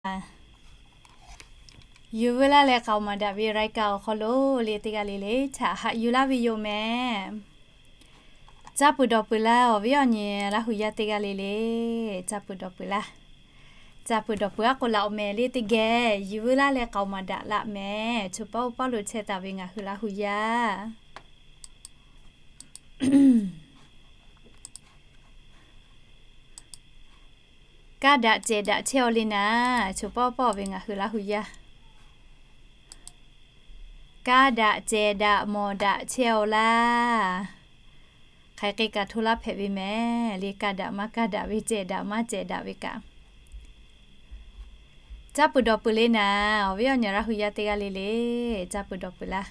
Yuˬ veu laˇ leh k'aoˍ maˍ daꞈ ve รายการ awˬ hk'aw lo le teˇ g'aˇ le le htaꞈ haꞈ yuˬ laˇ ve yoˬ mehˍ. Caˇ peuˬ dawˬ peuˬ laˇ awˬ viˉ awˬ nyi Laˇ hu yaˇ teˇ g'aˇ le le, caˇ peuˬ dawˬ peuˬ laˇ. Caˇ peuˬ dawˬ peuˬ aˉ k'o laꞈ awˬ mehˍ le teˇ geh yuˬ veu laˇ leh k'aoˍ maˍ daꞈ laꞈ mehˍ. Choˬ paˇ oˇ paˇ lo chehˇ taˍ ve ngaˬ hui Laˇ hu yaˇ. Kaˇ daꞈ cehˬ daꞈ chehˇ aw le naˍ, choˬ paˇ oˇ paˇ ve ngaˬ hui Laˇ hu yaˇ. Kaˇ daꞈ cehˬ daꞈ mawˬ daꞈ chehˇ aw laˇ. Hk'aˬ hk'e kaꞈ hto laˇ hpehꞈ ve mehˍ le. Kaˇ daꞈ maˇ kaˇ daꞈ ve, cehˬ daꞈ maˇ cehˬ daꞈ ve kaꞈ, caˇ peuˬ dawˬ peuˬ le naˍ, awˬ viˉ awˬ nyi Laˇ hu yaˇ teˇ g'aˇ le le, caˇ peuˬ dawˬ peuˬ laˇ.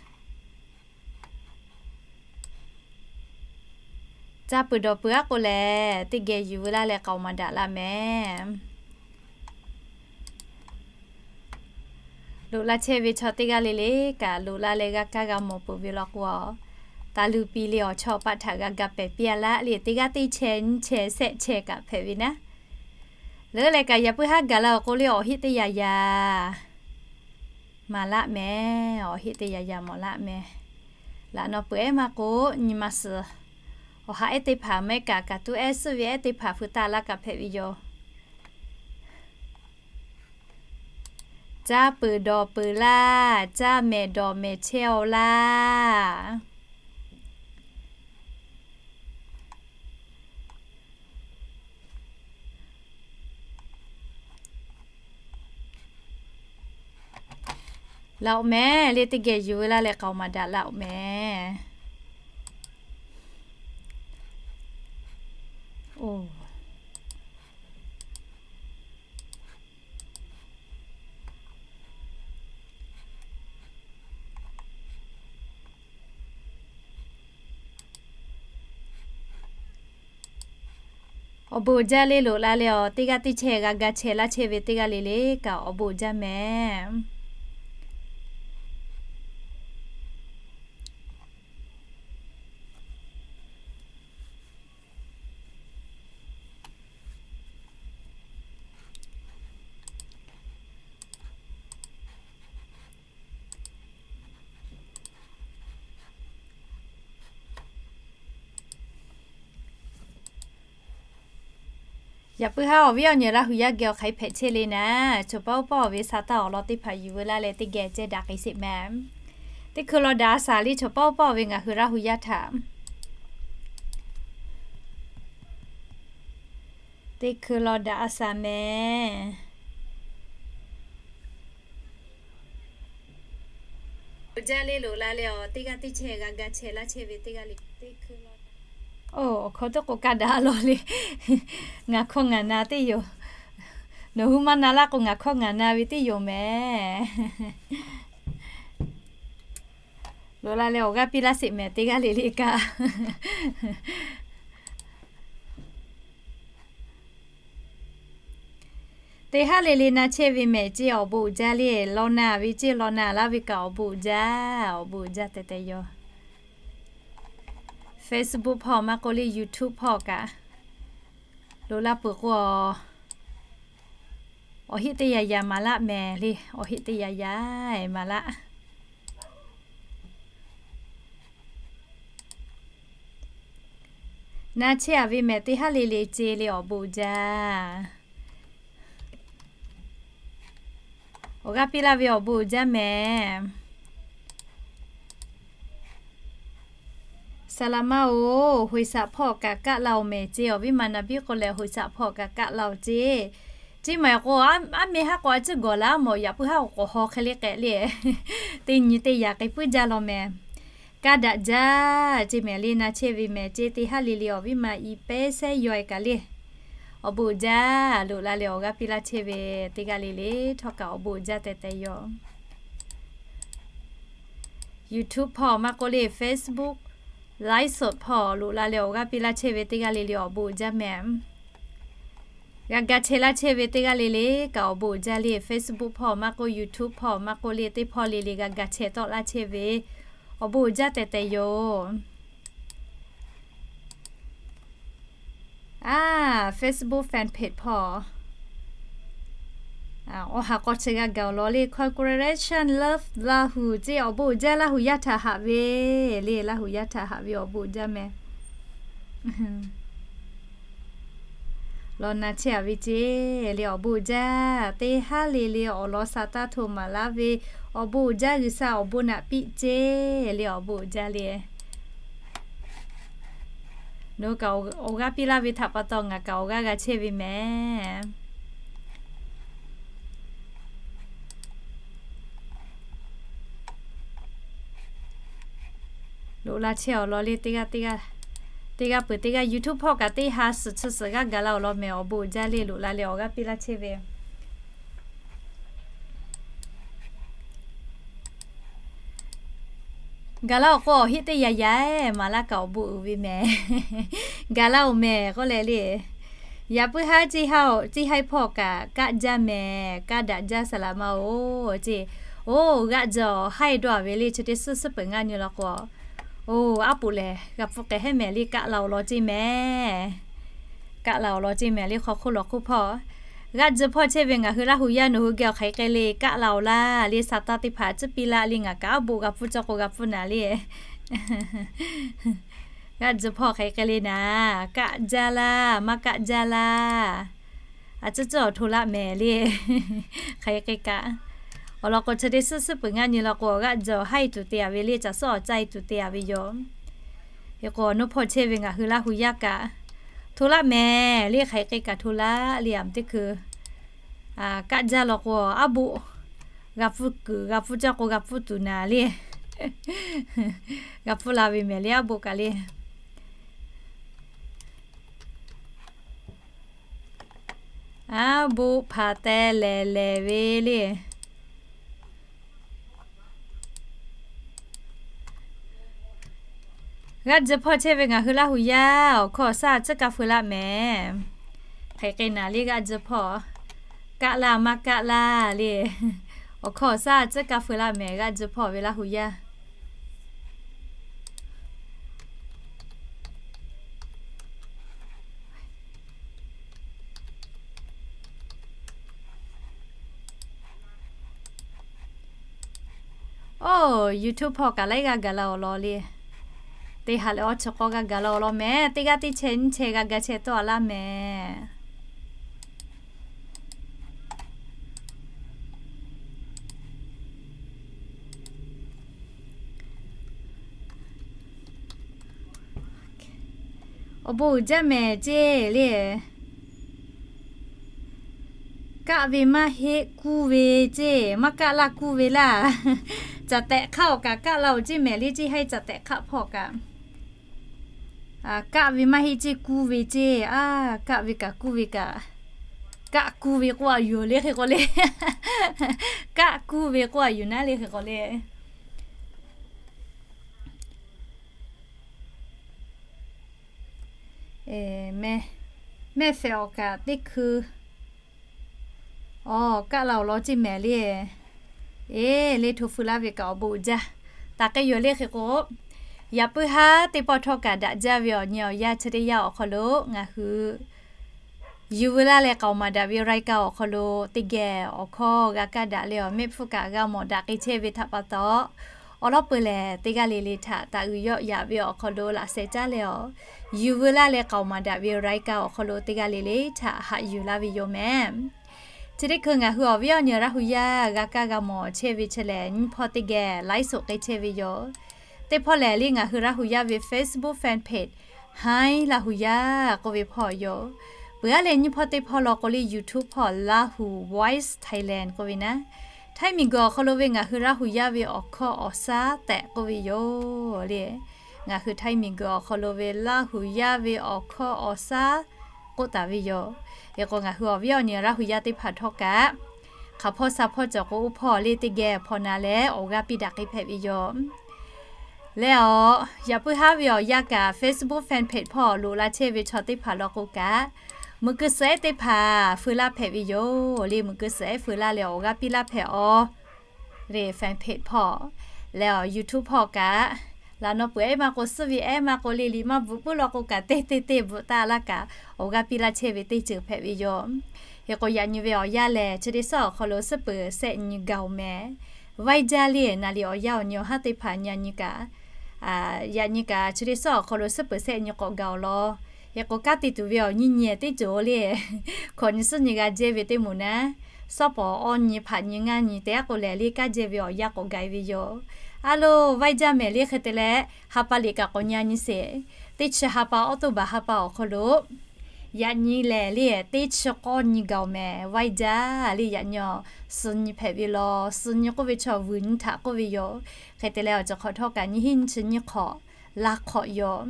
Caˇ peuˬ dawˬ peuˬ aˉ k'o lehˬ, teˇ geh yuˬ veu laˇ leh k'aoˍ maˍ daꞈ laꞈ mehˍ. Loꞈ la chehˇ ve chaw teˇ g'aˇ le le kaꞈ loꞈ la leh g'a kaˇ g'a mawˬ peuˬ ve law k'o, taˍ luˬ piˍ le awˬ chawˇ paˆ htaꞈ g'a ga pehˬ piˇ a laˇ le. Teˇ g'aˇ teˇ chehˇ nyiˇ chehˇ shehˆ chehˇ kaꞈ hpehꞈ ve naˉ. Leuˉ leh kaꞈ yaꞈ puiˉ haˉ gaˬ la awˬ k'o le awˬ heˆ teˇ yaꞈ yaꞈ maˍ laꞈ mehˍ. Awˬ heˆ teˇ yaꞈ yaꞈ mawˬ laꞈ mehˍ. Laꞈ naw peuˬ ehˉ maˇ k'o, nyi ma suhˍ awˬ ha ehˉ teˇ hpaˍ mehˆ kaꞈ kaꞈ tuˉ ehˉ suhˉ ve ehˉ teˇ hpaˍ fu taˆ laˇ kaꞈ hpehꞈ ve yoˬ. Caˇ peuˬ dawˬ peuˬ laˇ, caˇ mehˍ dawˬ mehˍ chehˇ aw laˇ. Laꞈ awˬ mehˍ le teˇ geh yuˬ veu laˇ leh k'aoˍ maˍ daꞈ laꞈ awˬ mehˍ. Awˬ bon uiˍ jaˇ le loꞈ la leh awˬ teˇ g'aˇ teˇ chehˇ g'a ga chehˇ laˇ chehˇ ve teˇ g'aˇ le le kaꞈ awˬ bon uiˍ jaˇ mehˍ. Yaꞈ puiˉ haˉ awˬ viˉ awˬ nyi Laˇ hu yaˇ geh awˬ hk'aˬ hk'e hpehꞈ chehˇ le naˍ, choˬ paˇ oˇ paˇ ve sa taˇ awˬ lawn teˇ hpaˍ yuˬ veu laˇ leh teˇ geh ceh daꞈ k'ai sheˍ mehˍ. Teˇ hkui law daꞈ a shaˍ le choˬ paˇ oˇ paˇ ve ngaˬ hui Laˇ hu yaˇ htaꞈ teˇ hkui law daꞈ a shaˍ mehˍ. Awˬ jaˇ le loꞈ la leh awˬ teˇ g'aˇ teˇ chehˇ g'a ga chehˇ laˇ chehˇ ve teˇ g'aˇ le teˇ hkui law daꞈ. Oˇ, awˬ hkawˇ teˇ k'o kaˇ daꞈ law le. Ngaˬ hkawˇ ngaˬ na teˇ yoˬ. Nawˬ hui maˇ na laˇ k'o ngaˬ hkawˇ ngaˬ na ve teˇ yoˬ mehˍ. Loꞈ la leh awˬ g'aˇ piˇ laˇ sheˍ mehˍ teˇ g'aˇ le le kaꞈ. Teˇ haˉ le le na chehˇ ve mehˍ ceˇ awˬ bon uiˍ jaˇ le. Law na ve ceˇ law na laˇ ve kaꞈ awˬ bon uiˍ jaˇ, awˬ bon uiˍ jaˇ tehꞈ tehꞈ yoˬ. Facebook hpawˇ maˇ k'oˆ le YouTube hpawˇ kaꞈ loꞈ la peuˬ k'o, awˬ heˆ teˇ yaꞈ yaꞈ maˍ laꞈ mehˍ le, awˬ heˆ teˇ yaꞈ yaꞈ maˍ laꞈ. Na chehˇ a ve mehˍ teˇ haˉ le le ceˇ le awˬ bon uiˍ jaˇ. Awˬ g'aˇ piˇ laˇ ve awˬ bon uiˍ jaˇ mehˍ. Saˍ laꞈ ma oˬ, hoꞈ shaꞈ hpawˇ kaꞈ kaˆ la oˬ mehˍ ceˇ awˬ viˉ ma na biˇ k'o lehˬ hoꞈ shaꞈ hpawˇ kaꞈ kaˆ la oˬ ceˇ. Ceˇ maˬ k'o, aˉ mehˇ haˉ k'o a ciˉ gawˬ la mawˬ yaꞈ puiˉ haˉ awˬ k'awꞈ haw hk'e le k'ehꞈ le. Teˇ nyi teˇ yaꞈ k'ai puiˉ jaˇ law mehˍ. Kaˇ daꞈ jaˇ ceˇ mehˍ le na chehˇ ve mehˍ ceˇ teˇ haˉ le le awˬ viˉ ma i pehˉ sehˉ yaw e kaꞈ le. Awˬ bon uiˍ jaˇ loꞈ la leh awˬ g'aˇ piˇ laˇ chehˇ ve teˇ g'aˇ le le htawˇ kaꞈ awˬ bon uiˍ jaˇ tehꞈ tehꞈ yoˬ. YouTube hpawˇ maˇ k'oˆ le Facebook live สด hpawˇ loꞈ la leh awˬ g'aˇ piˇ laˇ chehˇ ve teˇ g'aˇ le le awˬ bon uiˍ jaˇ mehˍ. G'a ga chehˇ laˇ chehˇ ve teˇ g'aˇ le le kaꞈ awˬ bon uiˍ jaˇ le Facebook hpawˇ maˇ k'oˆ YouTube hpawˇ maˇ k'oˆ le teˇ hpawˇ le le g'a ga chehˇ tawˆ laˇ chehˇ ve awˬ bon uiˍ jaˇ tehꞈ tehꞈ yoˬ. A, Facebook fan page hpawˇ Awˬ ha k'aw chi g'a gaˬ awˬ lawn le, congratulation, love Lahu ceˇ, awˬ bon uiˍ jaˇ Lahu yaˇ htaꞈ haꞈ ve le, Lahu yaˇ htaꞈ haꞈ ve awˬ bon uiˍ jaˇ meh. Law na chehˇ a ve ceˇ le, awˬ bon uiˍ jaˇ teˇ haˉ le le awˬ lawn sa taˇ hto maˍ laˇ ve, awˬ bon uiˍ jaˇ G'uiˬsha awˬ bon naꞈ piˇ ceˇ le, awˬ bon uiˍ jaˇ le. Nawˬ kaꞈ awˬ g'aˇ piˇ laˇ ve htaꞈ pa taw ngaˬ kaꞈ awˬ g'aˇ g'a chehˇ ve meh. Loꞈ la chehˇ awˬ lawn le, teˇ g'aˇ peuˬ teˇ g'aˇ YouTube hpawˇ kaꞈ teˇ ha suhˍ chi suhˍ g'aˇ gaˬ la awˬ lawn meh, awˬ bon uiˍ jaˇ le, loꞈ la leh awˬ g'aˇ piˇ laˇ chehˇ ve. Gaˬ la awˬ k'o awˬ heˆ teˇ yaꞈ yaꞈ maˍ laˇ kaꞈ awˬ bon uiˍ ve meh. Gaˬ la oˬ meh k'oˆ leh le. Yaꞈ puiˉ haˉ ceˇ ha ceˇ haiˉ hpawˇ kaꞈ kaˆ jaˇ meh, kaˆ daꞈ jaˇ saˍ laꞈ ma oˬ ceˇ. Oˇ g'aˆ jawˬ haiˇ dawˇ a ve le, chi teˇ suhˉ suhˉ peuˬ ngaˇ nyi law k'o, oˇ aˉ poꞈ lehˬ g'a hpu k'ai hehˉ meh le, kaˆ la awˬ lawn ceˇ meh. Kaˆ la awˬ lawn ceˇ meh le, hk'aw hk'oˆ lawˬ hk'oˆ hpawˇ. G'aˆ jawˬ hpawˇ chehˇ ve ngaˬ hui Laˇ huˍ yaˇ nawˬ hui geh awˬ hk'aˬ hk'e le kaˆ la awˬ laˇ le, sa taˇ teˇ hpaˍ tcuhˉ piˇ laˇ le, ngaˬ kaꞈ aˉ poꞈ g'a hpu cawˬ k'o g'a hpu naˍ le. G'aˆ jawˬ hpawˇ hk'aˬ hk'e le naˍ, kaˆ jaˇ laˇ maˇ kaˆ jaˇ laˇ. A ciˉ ciˉ awˬ hto laˇ meh le. Hk'aˬ hk'e kaꞈ, awˬ lawn k'o chi teˇ suhˉ suhˉ peuˬ ngaˇ nyi law k'o g'aˆ jawˬ haiˇ tuˬ te a ve le, caˬ suhˉ awˬ caˇ e tuˬ te a ve yoˬ. Hk'e k'o nawˬ hpawˇ chehˇ ve ngaˬ hui Laˇ huˍ yaˇ kaꞈ hto laˇ meh le, hk'aˬ hk'e kaꞈ hto laˇ le, aˬ teˇ hkui kaˆ jaˇ law k'o aˉ poꞈ g'a hpu kuiˬ g'a hpu cawˬ k'o g'a hpu tuˬ naˍ le. G'a hpu la ve meh le, aˉ poꞈ kaꞈ le. Aˉ poꞈ hpaˍ teh lehˬ lehˬ ve le. G'aˆ jawˬ hpawˇ chehˇ ve ngaˬ hui Laˇ huˍ yaˇ awˬ hkawˇ awˬ shaˉ tcuhˉ kaˇ feu laˇ meh. Hk'aˬ hk'e naˍ le g'aˆ jawˬ hpawˇ, kaˆ laˇ maˇ kaˆ laˇ le. Awˬ hkawˇ awˬ shaˉ tcuhˉ kaˇ feu laˇ meh g'aˆ jawˬ hpawˇ ve Laˇ huˍ yaˇ. Oˇ, YouTube hpawˇ kaꞈ laiˉ g'aˇ gaˬ la awˬ lawn le. Teˇ ha leh awˉ chi k'awˇ g'aˇ gaˬ la awˬ lawn meh, teˇ g'aˇ teˇ chehˇ nyiˇ chehˇ g'a ga chehˇ tawˆ a laˇ meh. Awˬ bon uiˍ jaˇ meh ceˇ le. Kaˆ ve maˇ heˆ, kuˇ ve ceˇ, maˇ kaˆ laˇ kuˇ ve laˇ. Caˬ tehꞈ hk'aˆ awˬ kaꞈ kaˆ la oˬ ceˇ meh le, ceˇ haiˇ caˬ tehꞈ hk'aˆ hpawˇ kaꞈ. Kaˆ ve maˇ heˆ ceˇ, kuˇ ve ceˇ, a, kaˆ ve kaꞈ kuˇ ve kaꞈ. Kaˆ kuˇ ve k'oˆ a yuˬ le hk'e k'o le. Kaˆ kuˇ ve k'oˆ a yuˬ naˉ le hk'e k'o le. Mehˆ hpehꞈ awˬ kaꞈ teˇ hkui, awˬ, kaˆ la awˬ lawn ceˇ meh le. Eˬ, le hto feu laˇ ve kaꞈ awˬ bon uiˍ jaˇ. Taˍ k'ai yoˬ le hk'e k'o, yaꞈ puiˉ haˉ teˇ pawˆ htawˇ kaꞈ daꞈ jaˇ ve awˬ nyi awˬ yanˇ chi teˇ yanˇ awˬ hk'aw lo ngaˬ hui yuˬ veu laˇ leh k'aoˍ maˍ daꞈ ve รายการ awˬ hk'aw lo teˇ geh awˬ hkawˇ g'a kaˇ daꞈ leh awˬ mehˆ hpfuhˇ kaꞈ g'a mawˬ daꞈ k'ai chehˇ ve htaꞈ pa taw, awˬ lawn peuˬ lehˬ teˇ g'aˇ le le htaꞈ taˍ uiˍ yawˆ yaꞈ ve awˬ hk'aw lo laꞈ sheh caˉ leh awˬ, yuˬ veu laˇ leh k'aoˍ maˍ daꞈ ve รายการ awˬ hk'aw lo teˇ g'aˇ le le htaꞈ haꞈ yuˬ laˇ ve yoˬ meh. Chi teˇ hkui ngaˬ hui awˬ viˉ awˬ nyi Laˇ huˍ yaˇ g'a kaˇ g'a mawˬ chehˇ ve chi lehˬ, nyiˇ hpawˇ teˇ geh ไลฟ์สด k'ai chehˇ ve yoˬ. Teˇ hpawˇ lehˬ le ngaˬ hui Laˇ huˍ yaˇ ve Facebook fan page Hi Laˇ huˍ yaˇ k'oˆ ve hpawˇ yoˬ. Peuˬ aˉ leh nyiˇ hpawˇ teˇ hpawˇ law k'o le YouTube hpawˇ Lahu Voice Thailand k'oˆ ve naˉ, Htaiˇ miˬguiˬ awˬ hk'aw lo ve ngaˬ hui Laˇ huˍ yaˇ ve awˬ hkawˇ awˬ shaˉ tehꞈ k'oˆ ve yoˬ le. Ngaˬ hui Htaiˇ miˬguiˬ awˬ hk'aw lo ve Laˇ huˍ yaˇ ve awˬ hkawˇ awˬ shaˉ k'oˆ taˍ ve yoˬ. Hk'e k'o ngaˬ hui awˬ viˉ awˬ nyi Laˇ huˍ yaˇ teˇ hpaˍ htawˇ kaꞈ, hk'aˬ hpawˇ sha hpawˇ cawˬ k'o oˇ hpawˇ le teˇ geh hpaw na leh awˬ g'aˇ piˇ daꞈ k'ai hpehꞈ ve yoˬ. Leh awˬ, yaꞈ puiˉ haˉ ve awˬ yanˇ kaꞈ Facebook fan page hpawˇ loꞈ la chehˇ ve chaw teˇ hpaˍ law k'o kaꞈ, muꞈ keu suhˍ ehˉ teˇ hpaˍ feu laˇ hpehꞈ ve yoˬ le. Muꞈ keu suhˍ ehˉ feu laˇ leh awˬ g'aˇ piˇ laˇ hpehꞈ awˬ le fan page hpawˇ, leh awˬ YouTube hpawˇ kaꞈ, laꞈ naw peuˬ ehˉ maˇ k'o, suhˉ ve ehˉ maˇ k'o, le liꞈ maˇ bvuhꞈ puiˉ law k'o kaꞈ, teˇ teˇ teˇ bvuhꞈ taˍ laˇ kaꞈ, awˬ g'aˇ piˇ laˇ chehˇ ve teˇ ceuˬ hpehꞈ ve yoˬ. Hk'e k'o, yaꞈ nyi ve awˬ yanˇ lehˬ, chi teˇ suhˉ awˬ hk'aw lo suhˉ peuˍ sehˆ nyi gaˬ-oˬ mehˍ. Vaiˇ jaˇ le, naˍ liꞈ awˬ yanˇ awˬ nyi awˬ haˉ teˇ hpaˍ nyi nyi kaꞈ, yaꞈ nyi kaꞈ chi teˇ suhˉ awˬ hk'aw lo suhˉ peuˍ sehˆ nyi k'awꞈ gaˬ-oˬ law. Hk'e k'o, kanˉ te tuˬ ve awˬ nyi nyi teˇ ceuˬ le, hkawꞈ nyi suhˉ nyi g'a jehˇ ve teˇ moˍ naˉ, suhˉ pawˍ awˇ nyi hpaꞈ nyi ngaˇ nyi te-a k'o lehˬ, le kanˉ jehˇ ve awˬ yanˇ k'awꞈ gaˬ-e ve yoˬ. A loˬ, vaiˇ jaˇ mehˍ le. Hk'e te leh, ha pa liꞈ kaꞈ k'awꞈ nyi nyi sheˍ. Teˇ chi ha pa, October ha pa awˬ hk'aw lo yaꞈ nyi lehˬ le, teˇ chi k'awˇ nyi gaˬ-oˬ mehˍ. Vaiˇ jaˇ le, yaꞈ nyi suh nyi hpehꞈ ve law. Suh nyi k'oˆ ve chaw vuiˬ nyi htaꞈ k'oˆ ve yoˬ. Hk'e te leh, awˬ ceuˬ hk'awꞈ htawˇ kaꞈ nyiˇ hinˉ nyiˇ chi nyiˇ hk'awꞈ laˇ hk'awꞈ yoˬ.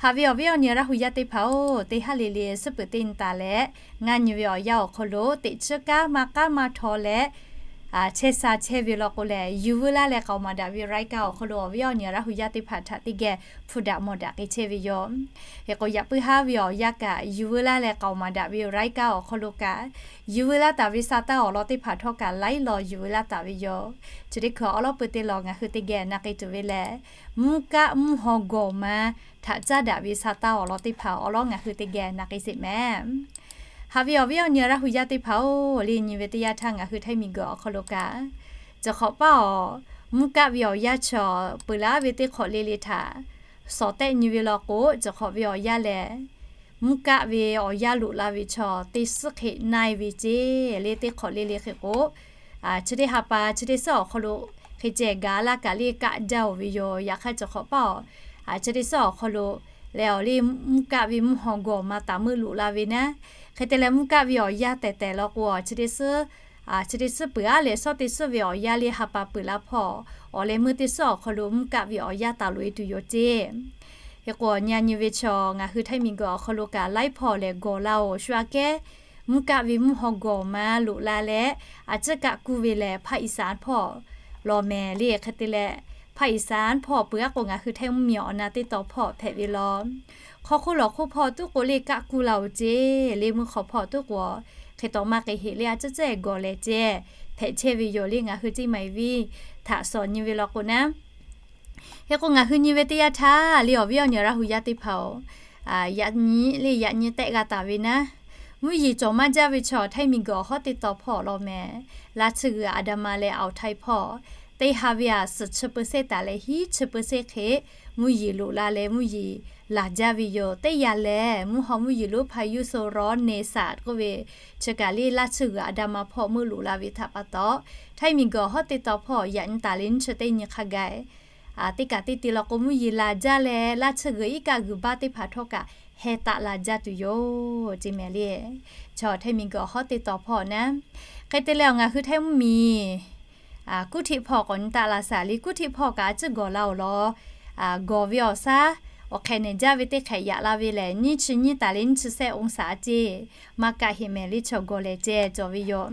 Haꞈ ve awˬ viˉ awˬ nyi Laˇ hu yaˇ teˇ hpaˍ-oˬ, teˇ haˉ le le suhˉ peuˍ teˇ nyi taˍ leh, ngaˇ nyi ve awˬ yanˇ awˬ hk'aw lo teꞈ chiˉ kanˉ maˇ k'aˉ maˇ htaw leh, chehˇ sha chehˇ ve law k'o lehˬ, yuˬ veu laˇ leh k'aoˍ maˍ daꞈ ve รายการ awˬ hk'aw lo awˬ viˉ awˬ nyi Laˇ hu yaˇ teˇ hpaˍ htaꞈ teˇ geh hpu daꞈ mawˬ daꞈ k'ai chehˇ ve yoˬ. Hk'e k'o, yaꞈ puiˉ haˉ ve awˬ yanˇ kaꞈ yuˬ veu laˇ leh k'aoˍ maˍ daꞈ ve รายการ awˬ hk'aw lo kaꞈ, yuˬ veu laˇ taˍ ve sa taˇ awˬ lawn teˇ hpaˍ htawˇ kaꞈ laiˉ law yuˬ veu laˇ taˍ ve yoˬ. Chi teˇ hkui awˉ lawˉ peu teˇ law ngaˬ hui teˇ geh na k'ai tuˬ ve lehˬ, mvuhˇ kaˆ mvuhˇ haw gawˬ ma htaꞈ caˉ daꞈ ve sa taˇ awˬ lawn teˇ hpaˍ awˉ lawˉ ngaˬ hui teˇ geh na k'ai sheˍ mehˍ. Haꞈ ve awˬ viˉ awˬ nyi Laˇ hu yaˇ teˇ hpaˍ-oˬ, le nyi ve teˇ yanˇ htaˇ ngaˬ hui Htaiˇ miˬguiˬ awˬ hk'aw lo kaꞈ, cawˬ hk'awꞈ paˇ-oˬ, mvuhˇ kaˆ ve awˬ yanˇ chaw peuˬ laˇ ve teˇ hk'awꞈ le le htaꞈ shawˍ tehˆ nyi ve law k'o, cawˬ hk'awꞈ ve awˬ yanˇ lehˬ, mvuhˇ kaˆ ve awˬ yanˇ loꞈ la ve chaw teˇ suhˉ hk'e na-e ve ceˇ le. Teˇ hk'awꞈ le le hk'e k'o, chi teˇ ha pa chi teˇ suhˉ awˬ hk'aw lo hk'e ceh gaˬ laˇ kaꞈ le kaˆ jaˇ-oˬ ve yoˬ. Yaꞈ hk'aˇ cawˬ hk'awꞈ paˇ-oˬ, chi teˇ suhˉ awˬ hk'aw lo leh awˬ le mvuhˇ kaˆ ve mvuhˇ haw gawˬ ma taˍ meuˆ loꞈ la ve naˉ. Hk'e te leh mvuhˇ kaˆ ve awˬ yanˇ tehˬ tehˬ law k'o, chi teˇ suhˉ, chi teˇ suhˉ peuˬ aˉ leh shawˉ teˇ suhˉ ve awˬ yanˇ le ha pa peuˬ la hpawˇ, awˬ leh meuˇ teˇ suhˉ awˬ hk'aw lo mvuhˇ kaˆ ve awˬ yanˇ taˍ loꞈ-e tuˬ yoˬ ceˇ. Hk'e k'o, awˬ nyi a nyi ve chaw ngaˬ hui Htaiˇ miˬguiˬ awˬ hk'aw lo kaꞈ laiˉ hpawˇ lehˬ gawˬ la-oˬ. Shu aꞈ kehˉ mvuhˇ kaˆ ve mvuhˇ haw gawˬ ma loꞈ la leh, a ciˉ kaˆ kuˇ ve lehˬ ภาคอีสาน hpawˇ law mehˍ le. Hk'e te leh ภาคอีสาน hpawˇ peuˬ aˉ k'o ngaˬ hui Htaiˇ mvuhˇmiˬ awˬ na teˇ taw hpawˇ hpehꞈ ve law. Hk'aw hk'oˆ lawˬ hk'oˆ hpawˇ tuˉ k'o le kaˆ kuˇ la-oˬ ceˇ le. Mvuhˇ hk'awꞈ hpawˇ tuˉ k'o, hk'e taw maˇ k'ai heꞈ le a ciˉ ceˉ gawˬ lehˬ ceˇ hpehꞈ chehˇ ve yoˬ le. Ngaˬ hui ceˇ maˍ ve htaꞈ shawˍ nyi ve law k'o naˉ, hk'e k'o ngaˬ hui nyi ve teˇ yanˇ htaˇ le awˬ viˉ awˬ nyi Laˇ hu yaˇ teˇ hpaˍ-oˬ, yaꞈ nyi le yaꞈ nyi tehˆ g'a taˍ ve naˉ, mvuhˇ yeˬ cawˬ maˇ jaˇ ve chaw Htaiˇ miˬguiˬ awˬ hawˉ teˇ taw hpawˇ law mehˍ. Laˇ chi g'uiˬ Aˍdanˍ ma leh Awˬ htaiˇ hpawˇ teˇ ha ve aꞈ suhˍ chi เปอร์เซ็นต์ taˍ leh hiˉ chi เปอร์เซ็นต์ hk'e mvuhˇ yeˬ loꞈ la leh mvuhˇ yeˬ laˬ jaˇ ve yoˬ. Teˇ yanˇ lehˬ, mvuhˇ haw mvuhˇ yeˬ lonˉ พายุโซนร้อนเนซาด k'oˆ ve chi kaꞈ le Laˇ chi g'uiˬ Aˍdanˍ ma hpawˇ meuˆ loꞈ la ve htaꞈ pa taw, Htaiˇ miˬguiˬ awˬ hawˉ teˇ taw hpawˇ yaꞈ nyi taˍ leh nyiˇ chi teˇ nyi hk'a gaˬ teˇ kaꞈ teˇ te law k'o mvuhˇ yeˬ laˬ jaˇ leh Laˇ chi g'uiˬ iˉ kaˆ g'uiˬ baˆ teˇ hpaˍ htawˇ kaꞈ heh taˆ la jaˇ tuˬ yoˬ ceˇ mehˍ le. Chaw Htaiˇ miˬguiˬ awˬ hawˉ teˇ taw hpawˇ naˉ, hk'e te leh awˬ ngaˬ hui Htaiˇ mvuhˇmiˬ กรุงเทพ hpawˇ k'awꞈ nyi taˆ la shaˍ le. กรุงเทพ hpawˇ kaꞈ a ciˉ gawˬ la-oˬ law. Gawˬ ve awˬ shaˉ awˬ hk'ehꞈ nehˬ jaˇ ve teˇ hk'ehꞈ yaꞈ la ve lehˬ, nyiˇ chi nyiˇ taˍ leh nyiˇ chi sehˆ องศา ceˇ. Maˇ kaˆ heꞈ mehˍ le chaw gawˬ lehˬ ceˇ cawˬ ve yoˬ.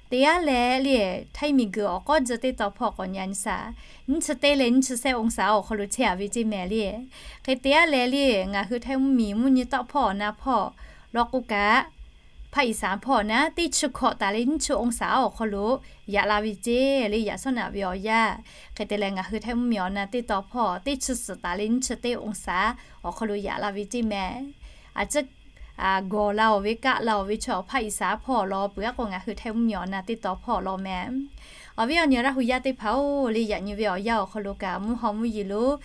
Teˇ g'aˇ leh le Htaiˇ miˬguiˬ awˬ k'awˉ jeh teˇ taw hpawˇ k'awꞈ nyi a nyi shaˍ, nyiˇ chi teˇ leh nyiˇ chi sehˆ องศา awˬ hk'aw lo chehˇ a ve ceˇ mehˍ le. Hk'e teˇ g'aˇ leh le ngaˬ hui Htaiˇ mvuhˇmiˬ mvuhˇ nyi tawˆ hpawˇ awˬ na hpawˇ law k'o kaꞈ, ภาคอีสาน hpawˇ naˉ teˇ chi hkawꞈ taˍ leh nyiˇ chi องศา awˬ hk'aw lo yaꞈ la ve ceˇ le. Yaꞈ shawˉ naꞈ ve awˬ yanˇ, hk'e te leh ngaˬ hui Htaiˇ mvuhˇmiˬ awˬ na teˇ taw hpawˇ teˇ chi suhˍ taˍ leh nyiˇ chi teˇ องศา awˬ hk'aw lo yaꞈ la ve ceˇ mehˍ. A ciˉ gawˬ la-oˬ ve kaˆ la-oˬ ve chaw ภาคอีสาน hpawˇ law peuˬ aˉ k'o ngaˬ hui Htaiˇ mvuhˇmiˬ awˬ na teˇ taw hpawˇ law mehˍ. Awˬ viˉ awˬ nyi Laˇ hu yaˇ teˇ hpaˍ-oˬ, le yaꞈ nyi ve awˬ yanˇ awˬ hk'aw lo kaꞈ mvuhˇ haw mvuhˇ yeˬ lonˉ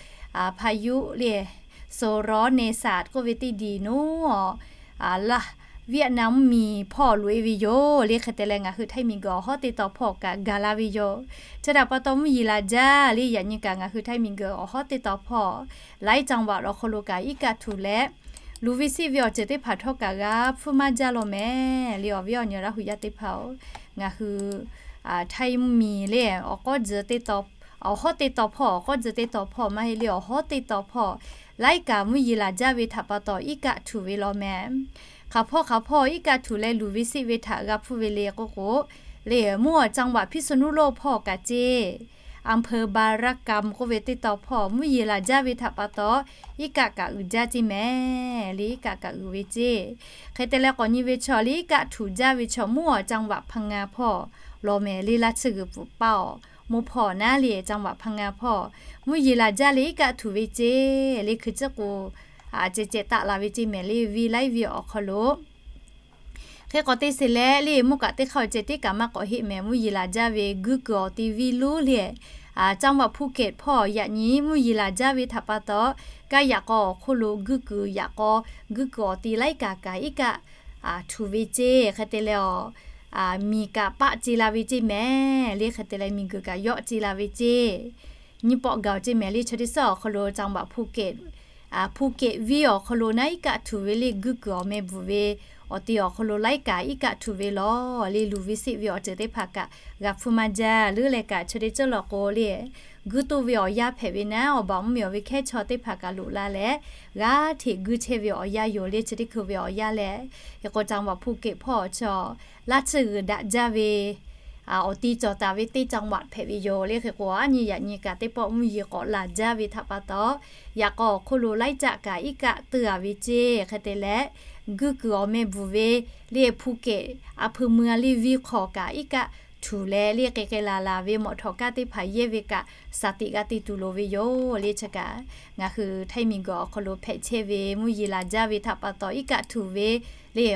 พายุ le โซนร้อนเนซาด k'oˆ ve teˇ diˬ noˉ, Laˇ Vietnam mvuhˇmiˬ hpawˇ loꞈ-e ve yoˬ le. Hk'e te leh ngaˬ hui Htaiˇ miˬguiˬ awˬ hawˉ teˇ taw hpawˇ kaꞈ gaˬ la ve yoˬ. Chi htaꞈ pa taw mvuhˇ yeˬ laˬ jaˇ le yaꞈ nyi kaꞈ ngaˬ hui Htaiˇ miˬguiˬ awˬ hawˉ teˇ taw hpawˇ หลายจังหวัด awˬ hk'aw lo kaꞈ iˉ kaˆ htuꞈ leh luˬ ve siˆ ve awˬ ceuˬ teˇ hpaˍ htawˇ kaꞈ g'a hpfuhˇ maˇ jaˇ law mehˍ le. Awˬ viˉ awˬ nyi Laˇ hu yaˇ teˇ hpaˍ-oˬ, ngaˬ hui Htaiˇ mvuhˇmiˬ le awˬ k'awˉ jeh teˇ taw, awˬ hawˉ teˇ taw hpawˇ, awˬ k'awˉ jeh teˇ taw hpawˇ maˇ heˆ le awˬ hawˉ teˇ taw hpawˇ laiˉ kaꞈ mvuhˇ yeˬ laˬ jaˇ ve htaꞈ pa taw iˉ kaˆ htuꞈ ve law mehˍ. Hk'aˬ hpawˇ hk'aˬ hpawˇ iˉ kaˆ htuꞈ leh luˬ ve siˆ ve htaꞈ g'a hpfuhˇ ve le k'oˆ k'o, le mvuhˇ awˬ จังหวัดพิษณุโลก hpawˇ kaꞈ ceˇ อำเภอบารกรรม k'oˆ ve teˇ taw hpawˇ mvuhˇ yeˬ laˬ jaˇ ve htaꞈ pa taw iˉ kaˆ kaꞈ uiˍ jaˇ ceˇ mehˍ le. Iˉ kaˆ kaꞈ uiˍ ve ceˇ. Hk'e te leh k'awꞈ nyi ve chaw le iˉ kaˆ htuꞈ jaˇ ve chaw mvuhˇ awˬ จังหวัด Phang Nga hpawˇ law mehˍ le. Laˇ chi g'uiˬ pfuhˍ paˇ awˬ mvuhˇ hpawˇ naˉ le จังหวัด Phang Nga hpawˇ mvuhˇ yeˬ laˬ jaˇ le iˉ kaˆ htuꞈ ve ceˇ le. Hkui ciˉ k'o ceh ceh taˆ la ve ceˇ mehˍ le. Vi laiˉ ve awˬ hk'aw lo Hk'e k'awꞈ te sheˍ leh le, mvuhˇ kaꞈ teˇ hk'aˇ awˬ ceh tiˉ kaꞈ maˇ k'awꞈ heˆ mehˍ, mvuhˇ yeˬ laˬ jaˇ ve guˇ kuiˬ awˬ ti viˇ lonˉ le, จังหวัดภูเก็ต hpawˇ yaꞈ nyi mvuhˇ yeˬ laˬ jaˇ ve htaꞈ pa taw, kaˇ yaꞈ k'aw awˬ hk'oˆ lo guˇ kuiˬ yaꞈ k'aw guˇ kuiˬ awˬ ti laiˉ kaꞈ kaꞈ iˉ kaˆ htuꞈ ve ceˇ. Hk'e te leh, miˬ kaꞈ paˆ ce la ve ceˇ mehˍ le. Hk'e te leh miˬ guiˬ kaꞈ yawˆ ce la ve ceˇ. Nyiˇ pawˆ gaˬ ceˇ mehˍ le. Chi teˇ suhˉ awˬ hk'aw lo จังหวัดภูเก็ต Phuket venˇ awˬ hk'aw lo naˉ iˉ kaˆ htuꞈ ve le guˇ kuiˬ awˬ meh bvuhˬ ve awˬ ti awˬ hk'aw lo laiˉ kaꞈ iˉ kaˆ htuꞈ ve lawˬ le. Luˬ ve seˆ ve awˬ ceuˬ teˇ hpaˍ kaꞈ g'a hpfuhˇ maˇ jaˇ leuˉ leh kaꞈ, chi teˇ ceuˬ lawˬ k'o le, guˇ toˆ ve awˬ yanˇ hpehꞈ ve naˉ, awˬ baˬ mvuhˇ miˬ awˬ ve hkehˉ chaw teˇ hpaˍ kaꞈ loꞈ la leh, g'aˇ hteꞈ guˇ chehˇ ve awˬ yanˇ yoˬ le. Chi teˇ hkui ve awˬ yanˇ leh, hk'e k'o จังหวัดภูเก็ต hpawˇ chi laˇ tsuhˇ g'uiˬ daꞈ jaˇ ve awˬ ti cawˬ taˍ ve teˇ จังหวัด hpehꞈ ve yoˬ le. Hk'e k'o, aˉ nyi yaꞈ nyi kaꞈ teˇ pawˆ mvuhˇ yeˬ k'awꞈ laˬ jaˇ ve htaꞈ pa taw, yaꞈ k'aw awˬ hk'oˆ lo laiˉ caˆ kaꞈ iˉ kaˆ teuˇ a ve ceˇ. Hk'e te leh, guˇ kuiˬ awˬ meh bvuhˬ ve le Phuket a hpui mui a le venˇ hk'aw kaꞈ iˉ kaˆ htuꞈ leh le, k'ai k'ai laˬ laˬ ve mawꞈ htawꞈ kaˇ teˇ hpaˍ yehˇ ve kaꞈ shaˍ tiꞈ g'a te tuˬ loˍ ve yoˬ le. Chi kaꞈ ngaˬ hui htaiˇ miˬ guiˬ awˬ hk'aw lo hpehꞈ chehˇ ve mvuhˇ yeˬ laˬ jaˇ ve htaꞈ pa taw iˉ kaˆ htuꞈ ve le,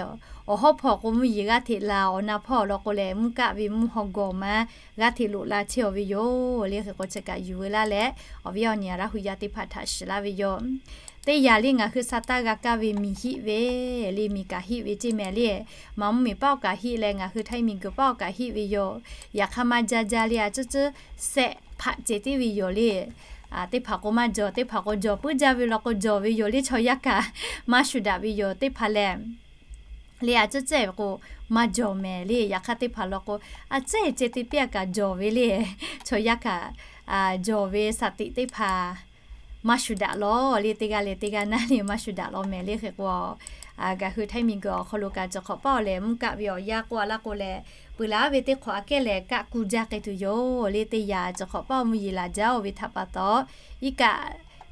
awˬ hawˉ hpawˇ k'o mvuhˇ yeˬ g'aˇ hteꞈ laˬ, awˬ na hpawˇ law k'o lehˬ mvuhˇ kaˆ ve mvuhˇ haw gawˬ ma g'aˇ hteꞈ loꞈ la chehˇ aw ve yoˬ le. Hk'e k'o, chi kaꞈ yuˬ veu laˇ leh, awˬ viˉ awˬ nyi Laˇ huˍ yaˇ teˇ hpaˍ htaꞈ shiˍ laˇ ve yoˬ. Teˇ yanˇ le ngaˬ hui sa taˇ g'a kaˇ ve miˬ hiˆ ve le, miˬ kaꞈ hiˆ ve ceˇ mehˍ le. Maˇ mvuhˇ miˬ paˆ awˬ kaꞈ hiˆ leh ngaˬ hui htaiˇ miˬ guiˬ paˆ awˬ kaꞈ hiˆ ve yoˬ. Yaꞈ hk'aˇ maˇ jaˇ jaˇ le, a cuhˇ cuhˇ sehˆ hpaˆ ceh tiˉ ve yoˬ le. Teˇ hpaˍ k'o maˇ jawˬ, teˇ hpaˍ k'o jawˬ puiˉ jaˇ ve law k'o jawˬ ve yoˬ le. Chaw yaˇ kaꞈ maˇ shuˍ daꞈ ve yoˬ. Teˇ hpaˍ lehˬ le, a cuhˇ cuhˇ k'o maˇ jawˬ mehˍ le. Yaꞈ hk'aˇ teˇ hpaˍ law k'o, a cuhˇ ceh te piˇ a kaꞈ jawˬ ve le. Chaw yaˇ kaꞈ jawˬ ve shaˍ tiꞈ teˇ hpaˍ maˇ shuˍ daꞈ law le. Teˇ g'aˇ leh teˇ g'aˇ naˉ le maˇ shuˍ daꞈ law mehˍ le. Hk'e k'o, ngaˬ hui htaiˇ miˬ guiˬ awˬ hk'aw lo kaꞈ cawˬ hk'awꞈ paˆ awˬ lehˬ mvuhˇ kaˆ ve awˬ yanˇ k'oˆ a laˇ k'o lehˬ, peuˬ laˬ ve teˇ hk'awꞈ aꞈ kehˉ lehˬ kaˆ ku jaˇ k'ai tuˬ yoˬ le. Teˇ yanˇ cawˬ hk'awꞈ paˆ awˬ mvuhˇ yeˬ laˬ jaˇ oˬ ve htaꞈ pa taw, iˉ kaˆ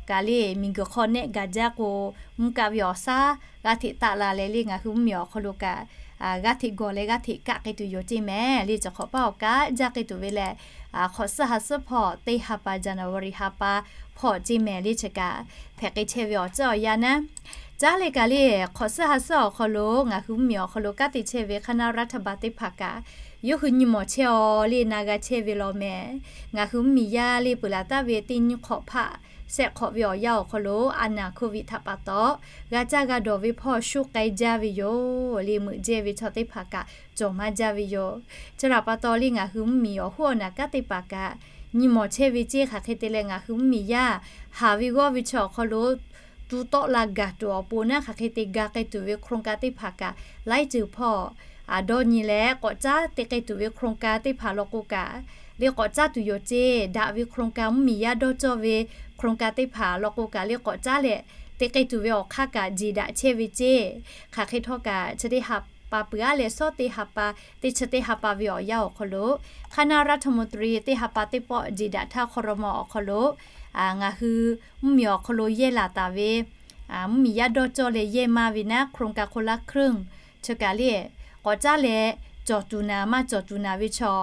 kaꞈ le miˬ guiˬ hk'aw nehˆ gaˬ jaˇ k'o, mvuhˇ kaˆ ve awˬ shaˉ g'aˇ hteꞈ taˆ la leh le ngaˬ hui mvuhˇ miˬ awˬ hk'aw lo kaꞈ g'aˇ hteꞈ gawˬ leh g'aˇ hteꞈ kaˆ k'ai tuˬ yoˬ ceˇ mehˍ le. Cawˬ hk'awꞈ paˆ awˬ kaˆ jaˇ k'ai tuˬ ve lehˬ, hk'awꞈ suhˉ ha suhˉ hpawˇ teˇ ha pa January ha pa hpawˇ ceˇ mehˍ le. Chi kaꞈ hpehꞈ k'ai chehˇ ve awˬ ceuˬ awˬ yanˇ naˉ, caˉ leh kaꞈ le hk'awꞈ suhˉ ha suhˉ awˬ hk'aw lo ngaˬ hui mvuhˇ miˬ awˬ hk'aw lo kanˉ te chehˇ ve คณะรัฐบาล teˇ hpaˍ kaꞈ yawˇ hui nyi mawˬ chehˇ aw le na g'a chehˇ ve law mehˍ. Ngaˬ hui mvuhˇ miˬ yaˇ le peuˬ laˬ taˍ ve teˇ nyiˇ hk'awꞈ hpaˆ sehˆ hk'awꞈ ve awˬ yanˇ awˬ hk'aw lo a naˍ โควิด htaꞈ pa taw g'a caˇ g'a dawˬ ve hpawˇ shu k'ai jaˇ ve yoˬ le. Meuꞈ jehˇ ve chaw teˇ hpaˍ kaꞈ cawˬ maˇ jaˇ ve yoˬ. Chi htaꞈ pa taw le ngaˬ hui mvuhˇ miˬ awˬ hoˉ awˬ naˬ kanˉ teˇ hpaˍ kaꞈ nyi mawˬ chehˇ ve ceˇ. Hk'aˬ hk'e te leh ngaˬ hui mvuhˇ miˬ yaˇ haˍ ve g'awˇ ve chaw awˬ hk'aw lo tu tawˆ la gaˬ tuˬ awˬ pon naˉ, hk'aˬ hk'e te ga k'ai tuˬ ve โครงการ teˇ hpaˍ kaꞈ laiˉ ceuˬ hpawˇ dawˇ nyi leh k'awꞈ caˉ te k'ai tuˬ ve โครงการ teˇ hpaˍ law k'o kaꞈ le k'awꞈ caˉ tuˬ yoˬ ceˇ. Daꞈ ve โครงการ mvuhˇ miˬ yaˇ dawˇ cawˇ ve โครงการ teˇ hpaˍ law k'o kaꞈ le k'awꞈ caˉ leh te k'ai tuˬ ve awˬ hk'aˇ kaꞈ jeˬ daꞈ chehˇ ve ceˇ. Hk'aˬ hk'e htawˇ kaꞈ chi teˇ ha pa peuˬ aˉ leh shawˉ teˇ ha pa, teˇ chi teˇ ha pa ve awˬ yanˇ awˬ hk'aw lo คณะรัฐมนตรี teˇ ha pa teˇ pawˆ jeˬ daꞈ htaˇ ครม. awˬ hk'aw lo ngaˬ hui mvuhˇ miˬ awˬ hk'aw lo yehˇ laˬ taˍ ve mvuhˇ miˬ yaˇ dawˇ cawˇ leh yehˇ maˇ ve naˉ โครงการคนละครึ่ง chi kaꞈ le k'awꞈ caˉ leh cawˬ tuˬ naˍ maˇ cawˬ tuˬ naˍ ve chaw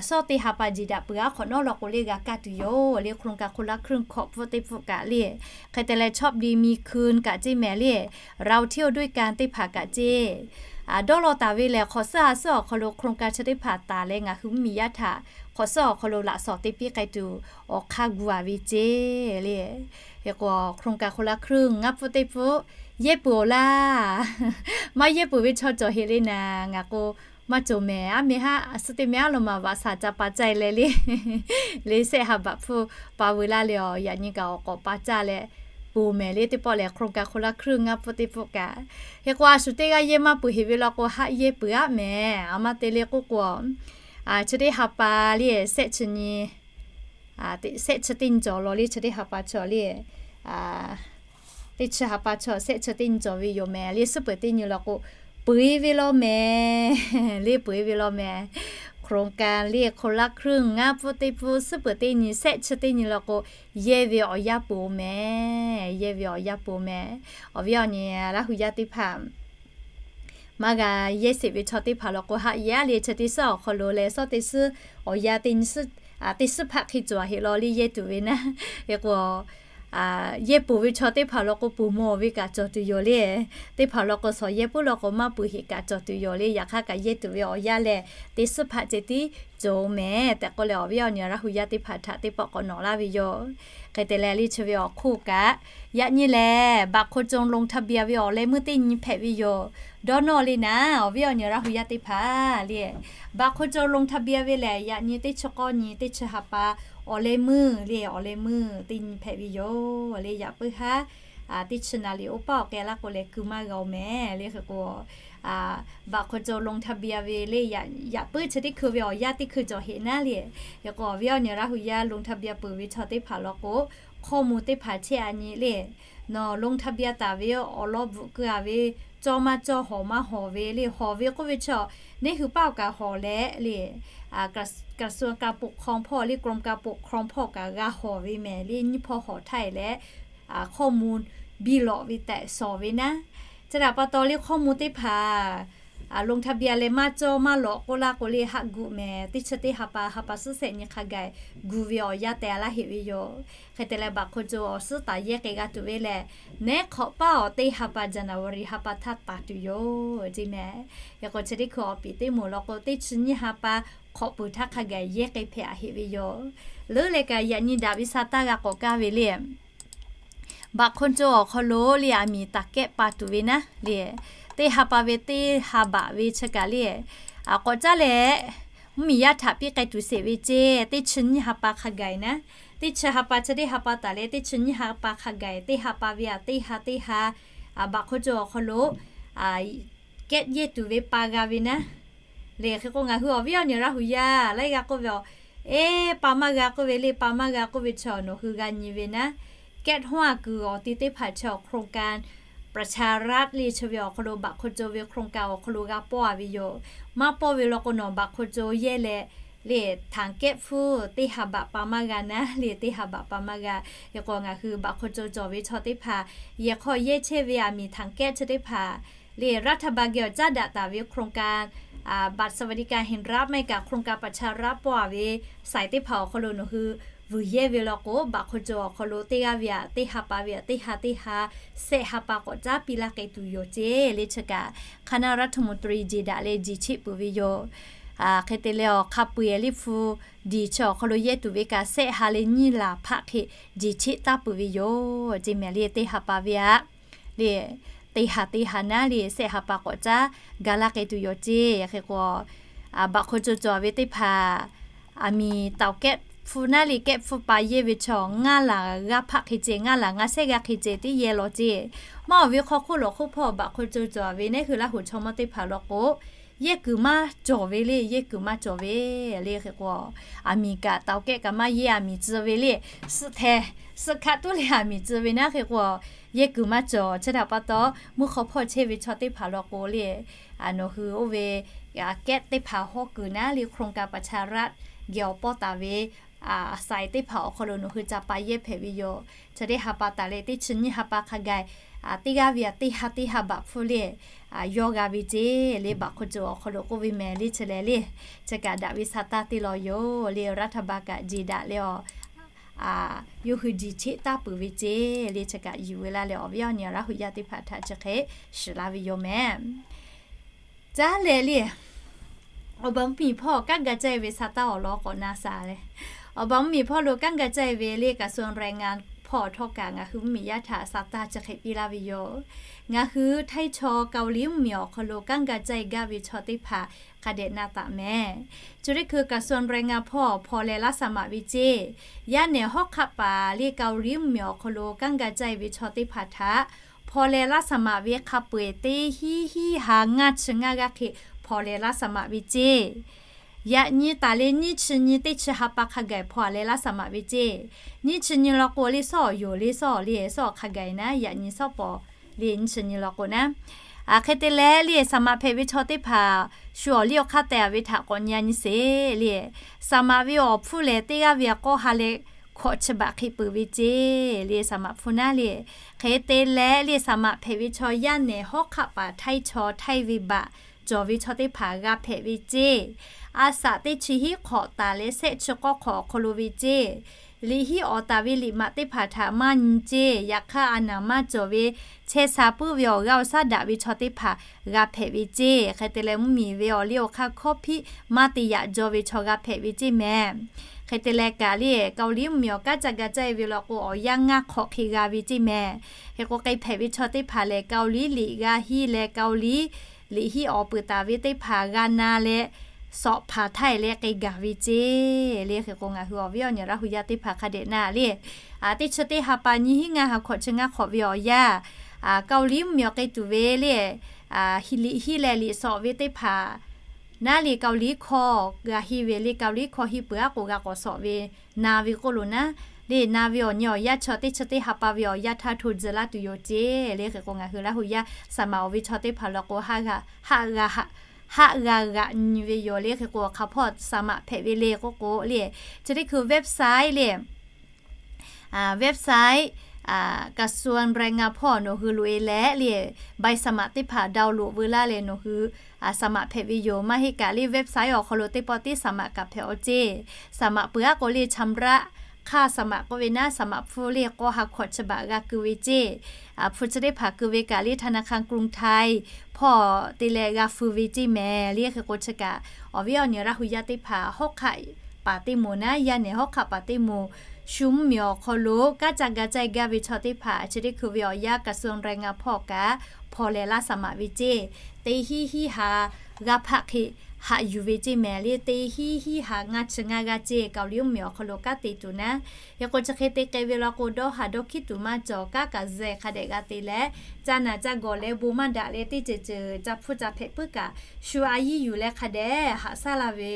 shawˉ teˇ ha pa jeˬ daꞈ peuˬ aˉ hk'awꞈ nawˉ law k'o le g'a kaˇ tuˬ yoˬ le. โครงการคนละครึ่ง hk'awꞈ pfuhˆ teˇ pfuhˆ kaꞈ le hk'e te leh ชลบุรีมีคืน kaꞈ ceˇ mehˍ le เราเที่ยวด้วยกัน teˇ hpaˍ kaꞈ ceˇ. Dawˇ law taˍ ve lehˬ hk'awꞈ suhˉ ha suhˉ awˬ hk'aw lo โครงการ chi teˇ hpaˍ taˍ leh ngaˬ hui mvuhˇ miˬ yaˇ htaꞈ hk'awꞈ suhˉ awˬ hk'aw lo laꞈ shawˍ te piˇ k'ai tuˬ awˬ hk'aˇ gu a ve ceˇ le. Hk'e k'o โครงการคนละครึ่ง ngaˇ pfuhˆ teˇ pfuhˆ yehˇ peuˬ awˬ laˇ. Maˇ yehˇ peuˬ ve chaw cawˬ heꞈ le naˍ. Ngaˬ k'o maˇ cawˬ mehˍ. Aˉ meh haˉ a suhˉ teˇ meh aˉ lo maˬ vaꞈ shaˍ ca pa caˇ leh le le shehˆ ha baꞈ hpfuhˇ pa veu laˇ leh awˬ yaꞈ nyi kaꞈ awˬ k'awꞈ pa caˇ leh peuˬ mehˍ le. Teˇ pawˆ lehˬ โครงการคนละครึ่ง ngaˇ pfuhˆ teˇ pfuhˆ kaꞈ hk'e k'o a shu teˇ g'aˇ yehˇ maˇ peuˬ heꞈ ve law k'o haˆ yehˇ peuˬ aˉ mehˍ. A maˇ te le k'oˆ k'o chi teˇ ha pa le shehˆ chi nyi shehˆ chi teˇ nyi cawˬ law le chi teˇ ha pa chaw le teˇ chi ha pa chaw shehˆ chi teˇ nyi cawˬ ve yoˬ mehˍ le. Suhˉ peuˬ teˇ nyi law k'o peuˬ e ve law mehˍ le. Peuˬ e ve law mehˍ. โครงการ le คนละครึ่ง ngaˇ pfuhˇ teˇ pfuhˇ suhˉ peuˬ teˇ nyi shehˆ chi teˇ nyi law k'o yehˇ ve awˬ yanˇ peuˬ oˬ mehˍ. Yehˇ ve awˬ yanˇ peuˬ oˬ mehˍ. Awˬ viˉ awˬ nyi Laˇ huˍ yaˇ teˇ hpaˍ maˇ g'a yehˇ sheˍ ve chaw teˇ hpaˍ law k'o haˆ yehˇ a le chi teˇ suhˉ awˬ hk'aw lo leh shawˉ teˇ suhˉ awˬ yanˇ teˇ nyi suhˉ teˇ suhˉ hpaˆ hk'e cawˬ a heꞈ law le yehˇ tuˬ ve naˉ. Hk'e k'o yehˇ ponˬ ve chaw teˇ hpaˍ law k'o, ponˬ mawˬ ve kaꞈ cawˬ tuˬ yoˬ le. Teˇ hpaˍ law k'o, shawˍ yehˇ puiˉ law k'o, maˇ ponˬ heꞈ kaꞈ cawˬ tuˬ yoˬ le. Yaꞈ hk'aˇ kaꞈ yehˇ tuˬ ve awˬ yanˇ lehˬ, teˇ suhˉ hpaˆ ceh tiˉ cawˬ mehˍ tehꞈ k'oˆ leh, awˬ viˉ awˬ nyi Laˇ hu yaˇ teˇ hpaˍ htaꞈ teˇ pawˆ k'awꞈ nawꞈ laˇ ve yoˬ. Hk'e te leh, le chi ve awˬ hk'oˆ kaꞈ, yaꞈ nyi lehˬ บัตรคนจนลงทะเบียน ve awˬ leh meuˇ teˇ nyi hpehꞈ ve yoˬ. Dawˇ nawˇ le naˉ, awˬ viˉ awˬ nyi Laˇ hu yaˇ teˇ hpaˍ le, บัตรคนจนลงทะเบียน ve lehˬ, yaꞈ nyi teˇ chi k'awˇ nyi teˇ chi ha pa awˬ leh meuˇ le, awˬ leh meuˇ teˇ nyi hpehꞈ ve yoˬ le. Yaꞈ puiˉ haˉ teˇ chi naˍ riˍ oˇ paˆ awˬ k'ai laˇ k'o leh, keu maˇ g'a-oˬ mehˍ le. Hk'e k'o, บัตรคนจนลงทะเบียน ve le, yaꞈ puiˉ chi teˇ hkui ve awˬ yanˇ teˇ hkui cawˬ heꞈ naˉ le. Hk'e k'o, awˬ viˉ awˬ nyi Laˇ hu yaˇ ลงทะเบียน peuˬ ve chaw teˇ hpaˍ law k'o, hkawˇ mvuh teˇ hpaˍ chehˇ a nyi le, nawˬ ลงทะเบียน taˍ ve awˬ lawn bvuhꞈ keu a ve, cawˇ maˇ cawˇ, hawˍ maˇ hawˍ ve le. Hawˍ ve k'oˆ ve chaw, neˇ hui paˆ awˬ kaꞈ hawˍ leh le, กระทรวงการปกครอง hpawˇ le, กรมการปกครอง hpawˇ kaꞈ g'a hawˍ ve mehˍ le. Nyiˇ hpawˇ hawˍ htaˇ e leh, hkawˇ mvuh biˇ lawꞈ ve tehꞈ shawˍ ve naˉ. Chi htaꞈ pa taw le, hkawˇ mvuh teˇ hpaˍ ลงทะเบียน leh maˇ cawˇ maˇ lawꞈ k'oˆ laˇ k'o le, haˆ guˆ mehˍ. Teˇ chi teˇ ha pa, ha pa suhˉ shehˆ nyi hk'a gaˬ gu ve awˬ yanˇ te laˇ heꞈ ve yoˬ. Hk'e te leh, บัตรคนจน awˬ suhˉ taˍ yehˇ k'ai g'a tuˬ ve lehˬ, neˉ hk'awꞈ paˇ awˬ teˇ ha pa, January ha pa htaˇ taˍ tuˬ yoˬ ce mehˍ. Hk'e k'o, chi teˇ hkui awˬ piˍ teˇ moˍ law k'o, teˇ chi nyiˇ ha pa hk'awꞈ peuˬ htaˇ hk'a gaˬ yehˇ k'ai hpehꞈ a heꞈ ve yoˬ. Leuˉ leh kaꞈ, yaꞈ nyi daꞈ ve sa taˇ g'a k'awꞈ kaˇ ve le. บัตรคนจน awˬ hk'aw lo le, aˬ miˍ taˍ kehˆ pa tuˬ ve naˉ le, teˇ ha pa ve teˇ ha baꞈ ve chi kaꞈ le, k'awꞈ caˉ leh mvuhˇmiˬ yaˇ htaꞈ piˇ k'ai tuˬ sheˍ ve ce. Teˇ chi nyiˇ ha pa hk'a gaˬ naˉ, teˇ chi ha pa chi teˇ ha pa taˍ leh, teˇ chi nyiˇ ha pa hk'a gaˬ teˇ ha pa ve aꞈ teˇ ha teˇ ha, บัตรคนจน awˬ hk'aw lo kehˆ yehˇ tuˬ ve pa g'a ve naˉ le. Hk'e k'o, ngaˬ hui awˬ viˉ awˬ nyi Laˇ hu yaˇ laiˉ g'aˇ k'oˆ ve aˬ, eˉ, pa maˇ g'a k'oˆ ve le, pa maˇ g'a k'oˆ ve chaw nawˬ hui g'a nyi ve naˉ, kehˆ hawˉ a kuiˬ awˬ ti teˇ hpaˍ chi awˬ โครงการประชารัฐ le chi ve awˬ hk'aw lo บัตรคนจน ve โครงการ awˬ hk'aw lo g'a pawˇ a ve yoˬ. Maˇ pawˇ ve law k'o, nawˬ บัตรคนจน yehˇ leh le, ถังแก๊ส hpfuhˇ teˇ ha baꞈ pa maˇ g'a naˉ le, teˇ ha baꞈ pa maˇ g'a. Hk'e k'o, ngaˬ hui บัตรคนจน cawˬ ve chaw teˇ hpaˍ yehˬ hk'aw yehˇ chehˇ ve aˬ miˍ ถังแก๊ส chi teˇ hpaˍ le, รัฐบาล geh awˬ caˉ daꞈ taˍ ve โครงการ บัตรสวัสดิการแห่งรัฐ maˇ heˆ kaꞈ โครงการประชารัฐ pawˇ a ve saiˍ teˇ hpaˍ awˬ hk'aw lo nawˬ hui vuiˬ yehˇ ve law k'o, บัตรคนจน awˬ hk'aw lo teˇ g'aˇ ve aꞈ teˇ ha pa ve aꞈ teˇ ha teˇ ha, shehˆ ha pa k'awꞈ caˉ piˇ laˇ k'ai tuˬ yoˬ ce le. Chi kaꞈ คณะรัฐมนตรี jeˬ daꞈ leh jeˬ cheˆ peuˬ ve yoˬ. Hk'e te leh, awˬ hk'a peu eˬ liˇ hpu diˬ chi awˬ hk'aw lo yehˇ tuˬ ve kaꞈ, shehˆ ha leh nyiˇ laˬ hpaˆ hk'e jeˬ cheˆ taˇ peuˬ ve yoˬ ce mehˍ le. Teˇ ha pa ve aꞈ le, teˇ ha teˇ ha naˉ le, shehˆ ha pa k'awꞈ caˉ ga laˇ k'ai tuˬ yoˬ ce. Hk'e k'o, บัตรคนจน cawˬ ve teˇ hpaˍ aˬ miˍ เตาแก๊ส hpfuhˇ naˉ le, แก๊ส hpfuhˇ pa yehˇ ve chaw ngaˇ laˬ g'aˇ hpaˆ hk'e ce, ngaˇ laˬ ngaˇ shehˆ g'aˇ hk'e ce tiˉ yehˇ law ce. Maˇ awˬ ve hk'aw hk'oˆ lawˬ hk'oˆ hpawˇ บัตรคนจน cawˬ ve neˉ hui Laˇ hu chaw mawˇ teˇ hpaˍ law k'o, yehˇ kuiˬ maˇ cawˬ ve le, yehˇ kuiˬ maˇ cawˬ ve le. Hk'e k'o, aˬ miˍ kaꞈ เตาแก๊ส kaꞈ maˇ yehˇ, aˬ miˍ tcuh ve le, suhˆ hteh suhˆ hkaˆ tuˉ leh aˬ miˍ tcuh ve naˉ. Hk'e k'o, yehˇ kuiˬ maˇ cawˬ. Chi htaꞈ pa taw, mvuhˇ hk'aw hpawˇ chehˇ ve chaw teˇ hpaˍ law k'o le, nawˬ hui oˇ ve แก๊ส teˇ hpaˍ hawˉ kuiˬ naˉ le, โครงการประชารัฐ geh awˬ pawˇ taˍ ve saiˍ teˇ hpaˍ awˬ hk'aw lo nawˬ hui ca pa yehˇ hpehꞈ ve yoˬ. Chi teˇ ha pa taˍ leh teˇ chi nyiˇ ha pa hk'a gaˬ, teˇ g'aˇ ve aꞈ teˇ ha teˇ ha baꞈ hpfuhˇ le, yawˇ g'a ve ce le, บัตรคนจน awˬ hk'aw lo k'oˆ ve mehˍ le. Chi lehˬ le, chi kaꞈ daꞈ ve sa taˇ teˇ law yoˬ le. รัฐบาล kaꞈ jeˬ daꞈ leh awˬ, yawˇ hui jeˬ cheˆ taˇ peuˬ ve ce le. Chi kaꞈ yuˬ ve laˇ leh, awˬ viˉ awˬ nyi Laˇ hu yaˇ teˇ hpaˍ htaꞈ chi hk'e shiˍ laˇ ve yoˬ mehˍ. Caˉ leh le, awˬ baˬ mvuhˇmiˬ hpawˇ kanˉ ga caˇ e ve sa taˇ awˬ lawn k'awꞈ na shaˍ leh, awˬ baˬ mvuhˇmiˬ hpawˇ lo kanˉ ga caˇ e ve le, กระทรวงแรงงาน hpawˇ htawˇ kaꞈ ngaˬ hui mvuhˇmiˬ yaˇ htaꞈ sa taˇ chi hk'e piˇ laˇ ve yoˬ. Ngaˬ hui Htaiˇ chaw Kaoˍliˇ mvuhˇmiˬ awˬ hk'aw lo kanˉ ga caˇ e gaˇ ve chaw teˇ hpaˍ hk'a dehꞈ na taˍ mehˍ. Chi teˇ hkui กระทรวงแรงงาน hpawˇ hpaw leh laˇ saˍ maꞈ ve ce. Yaˇ nehˬ hawˉ hk'aˆ paˍ le, Kaoˍliˇ mvuhˇmiˬ awˬ hk'aw lo kanˉ ga caˇ e ve chaw teˇ hpaˍ htaꞈ hpaw leh laˇ saˍ maꞈ ve hk'a peu eˬ teˇ hiˉ hiˉ ha ngaˇ chi ngaˇ g'aˇ hk'e hpaw leh laˇ saˍ maꞈ ve ce. Yaꞈ nyi taˍ leh nyiˇ chi nyi teˇ chi ha pa hk'a gaˬ hpaw leh laˇ saˍ maꞈ ve ce. Nyiˇ chi nyi law k'o le, sawˉ awˬ yoˬ le, sawˉ awˬ le, sawˉ awˬ hk'a gaˬ naˉ, yaꞈ nyi sawˉ pawˍ le, nyiˇ chi nyi law k'o naˉ. Hk'e te leh le, saˍ maꞈ hpehꞈ ve chaw teˇ hpaˍ shu awˬ liˇ awˬ hk'aˇ teh a ve htaꞈ k'awꞈ nyi a nyi sheˍ le. Saˍ maꞈ ve awˬ hpfuhˇ lehˬ, teˇ g'aˇ ve aꞈ k'awˇ ha leh hkawꞈ chi baꞈ hk'e peuˬ ve ce le, saˍ maꞈ hpfuhˇ naˉ le. Hk'e te leh le, saˍ maꞈ hpehꞈ ve chaw yaˇ nehˬ hawˉ hk'aˆ paˍ Htaiˇ chaw Htaiˇ ve baꞈ cawˬ ve chaw teˇ hpaˍ g'a hpehꞈ ve ceˇ. A saꞈ teˇ chi hiˉ hk'awꞈ taˍ leh shehˆ chi k'awˇ hk'awꞈ awˬ hk'aw lo ve ceˇ. Liꞈ hiˉ awˍ taˍ ve liꞈ maꞈ teˇ hpaˍ htaꞈ maˇ nyi ceˇ. Yaꞈ hk'aˇ, a naˍ maˇ cawˬ ve chehˇ sha puiˉ ve awˬ g'aˇ awˬ shaˉ daꞈ ve chaw teˇ hpaˍ g'a hpehꞈ ve ceˇ. Hk'e te leh, mvuhˇmiˬ ve awˬ liˇ awˬ hk'aˇ hkawˇ hpiˆ maˇ te yaꞈ jaw ve chaw g'a hpehꞈ ve ceˇ mehˍ. Hk'e te leh kaꞈ le, Kaoˍliˇ mvuhˇmiˬ awˬ kanˉ ca ga caˇ e ve law k'o, awˬ yanˇ ngaˇ hk'awꞈ hk'e g'a ve ceˇ mehˍ. Hk'e k'o, k'ai hpehꞈ ve chaw teˇ hpaˍ lehˬ, Kaoˍliˇ liꞈ g'a hiˉ leh Kaoˍliˇ liꞈ hiˉ awˍ peuˬ taˍ ve teˇ hpaˍ g'a na leh, sawꞈ hpaˍ htaˇ e leh k'ai gaˬ ve ceˇ le. Hk'e k'o, ngaˬ hui awˬ viˉ awˬ nyi Laˇ hu yaˇ teˇ hpaˍ hk'a dehꞈ na le, a, teˇ chi teˇ ha pa nyiˇ hiˉ ngaˇ ha hkawꞈ chi ngaˇ hk'awꞈ ve awˬ yanˇ, a, Kaoˍliˇ mvuhˇmiˬ awˬ k'ai tuˬ ve le, a, liꞈ hiˉ leh liꞈ sawꞈ ve teˇ hpaˍ naˉ le Kaoˍliˇ hkawˇ g'a hiˉ ve le, Kaoˍliˇ hkawˇ hiˉ peuˬ aˉ k'o g'a k'awꞈ sawꞈ ve na ve k'oˆ lo naˉ le, na ve awˬ nyi awˬ yanˇ chaw teˇ chi teˇ ha pa ve awˬ yanˇ htaˇ hto tcuh laˇ tuˬ yoˬ ceˇ le. Hk'e k'o, ngaˬ hui Laˇ hu yaˇ saˍ maˍ awˬ ve chaw teˇ hpaˍ law k'o, haˆ g'a haꞈ g'a g'aꞈ nyi ve yoˬ le. Hk'e k'o, awˬ hk'aˬ hpawˇ saˍ maꞈ hpehꞈ ve le k'oˆ k'o le, chi teˇ hkui website le, a, website, a, กระทรวงแรงงาน hpawˇ nawˬ hui loꞈ e leh le, ใบสมัคร teˇ hpaˍ download veu laˇ leh nawˬ hui, a, saˍ maꞈ hpehꞈ ve yoˬ. Maˇ heˆ kaꞈ le, website awˬ hk'aw lo teˇ pawˆ tiˉ saˍ maꞈ kaꞈ hpehꞈ awˬ ceˇ. Saˍ maꞈ peuˬ aˉ k'o le, ชำระค่าสมัคร k'oˆ ve naˉ, saˍ maꞈ hpfuhˇ le k'awˇ ha hkawꞈ chi baꞈ g'a keu ve ceˇ. A, hpu chi teˇ hpaˍ keu ve kaꞈ le, ธนาคารกรุงไทย hpawˇ te leh g'a feu ve ceˇ mehˍ le. Hk'e k'o, chi kaꞈ awˬ viˉ awˬ nyi Laˇ hu yaˇ teˇ hpaˍ hawˉ hk'aˆ paˍ teˇ moˍ naˉ, yaˇ nehˬ hawˉ hk'aˆ paˍ teˇ moˍ shu mvuhˇmiˬ awˬ hk'aw lo kanˉ ca ga caˇ e gaˇ ve chaw teˇ hpaˍ chi teˇ hkui ve awˬ yanˇ กระทรวงแรงงาน hpawˇ kaꞈ hpaw leh laˇ saˍ maꞈ ve ceˇ. Teˇ hiˉ hiˉ ha g'aˇ hpaˆ hk'e haꞈ yuˬ ve ceˇ mehˍ le. Teˇ hiˉ hiˉ ha ngaˇ chi ngaˇ g'aˇ ceˇ. Kaoˍliˇ mvuhˇmiˬ awˬ hk'aw lo kanˉ te tuˬ naˉ. Hk'e k'o, chi hk'e te k'ai ve law k'o, dawˇ haˍ dawˇ hkiˉ tuˬ maˇ cawˬ, kanˉ kaꞈ zeh hk'a dehꞈ g'a te leh, ca naˍ ca gawˬ leh bon maˇ daꞈ leh teˇ ceuˬ ceuˬ ca hpfuhˇ ca hpehꞈ puiˉ kaꞈ, shu a yiˇ yuˬ leh hk'a dehꞈ haꞈ shaˉ laˇ ve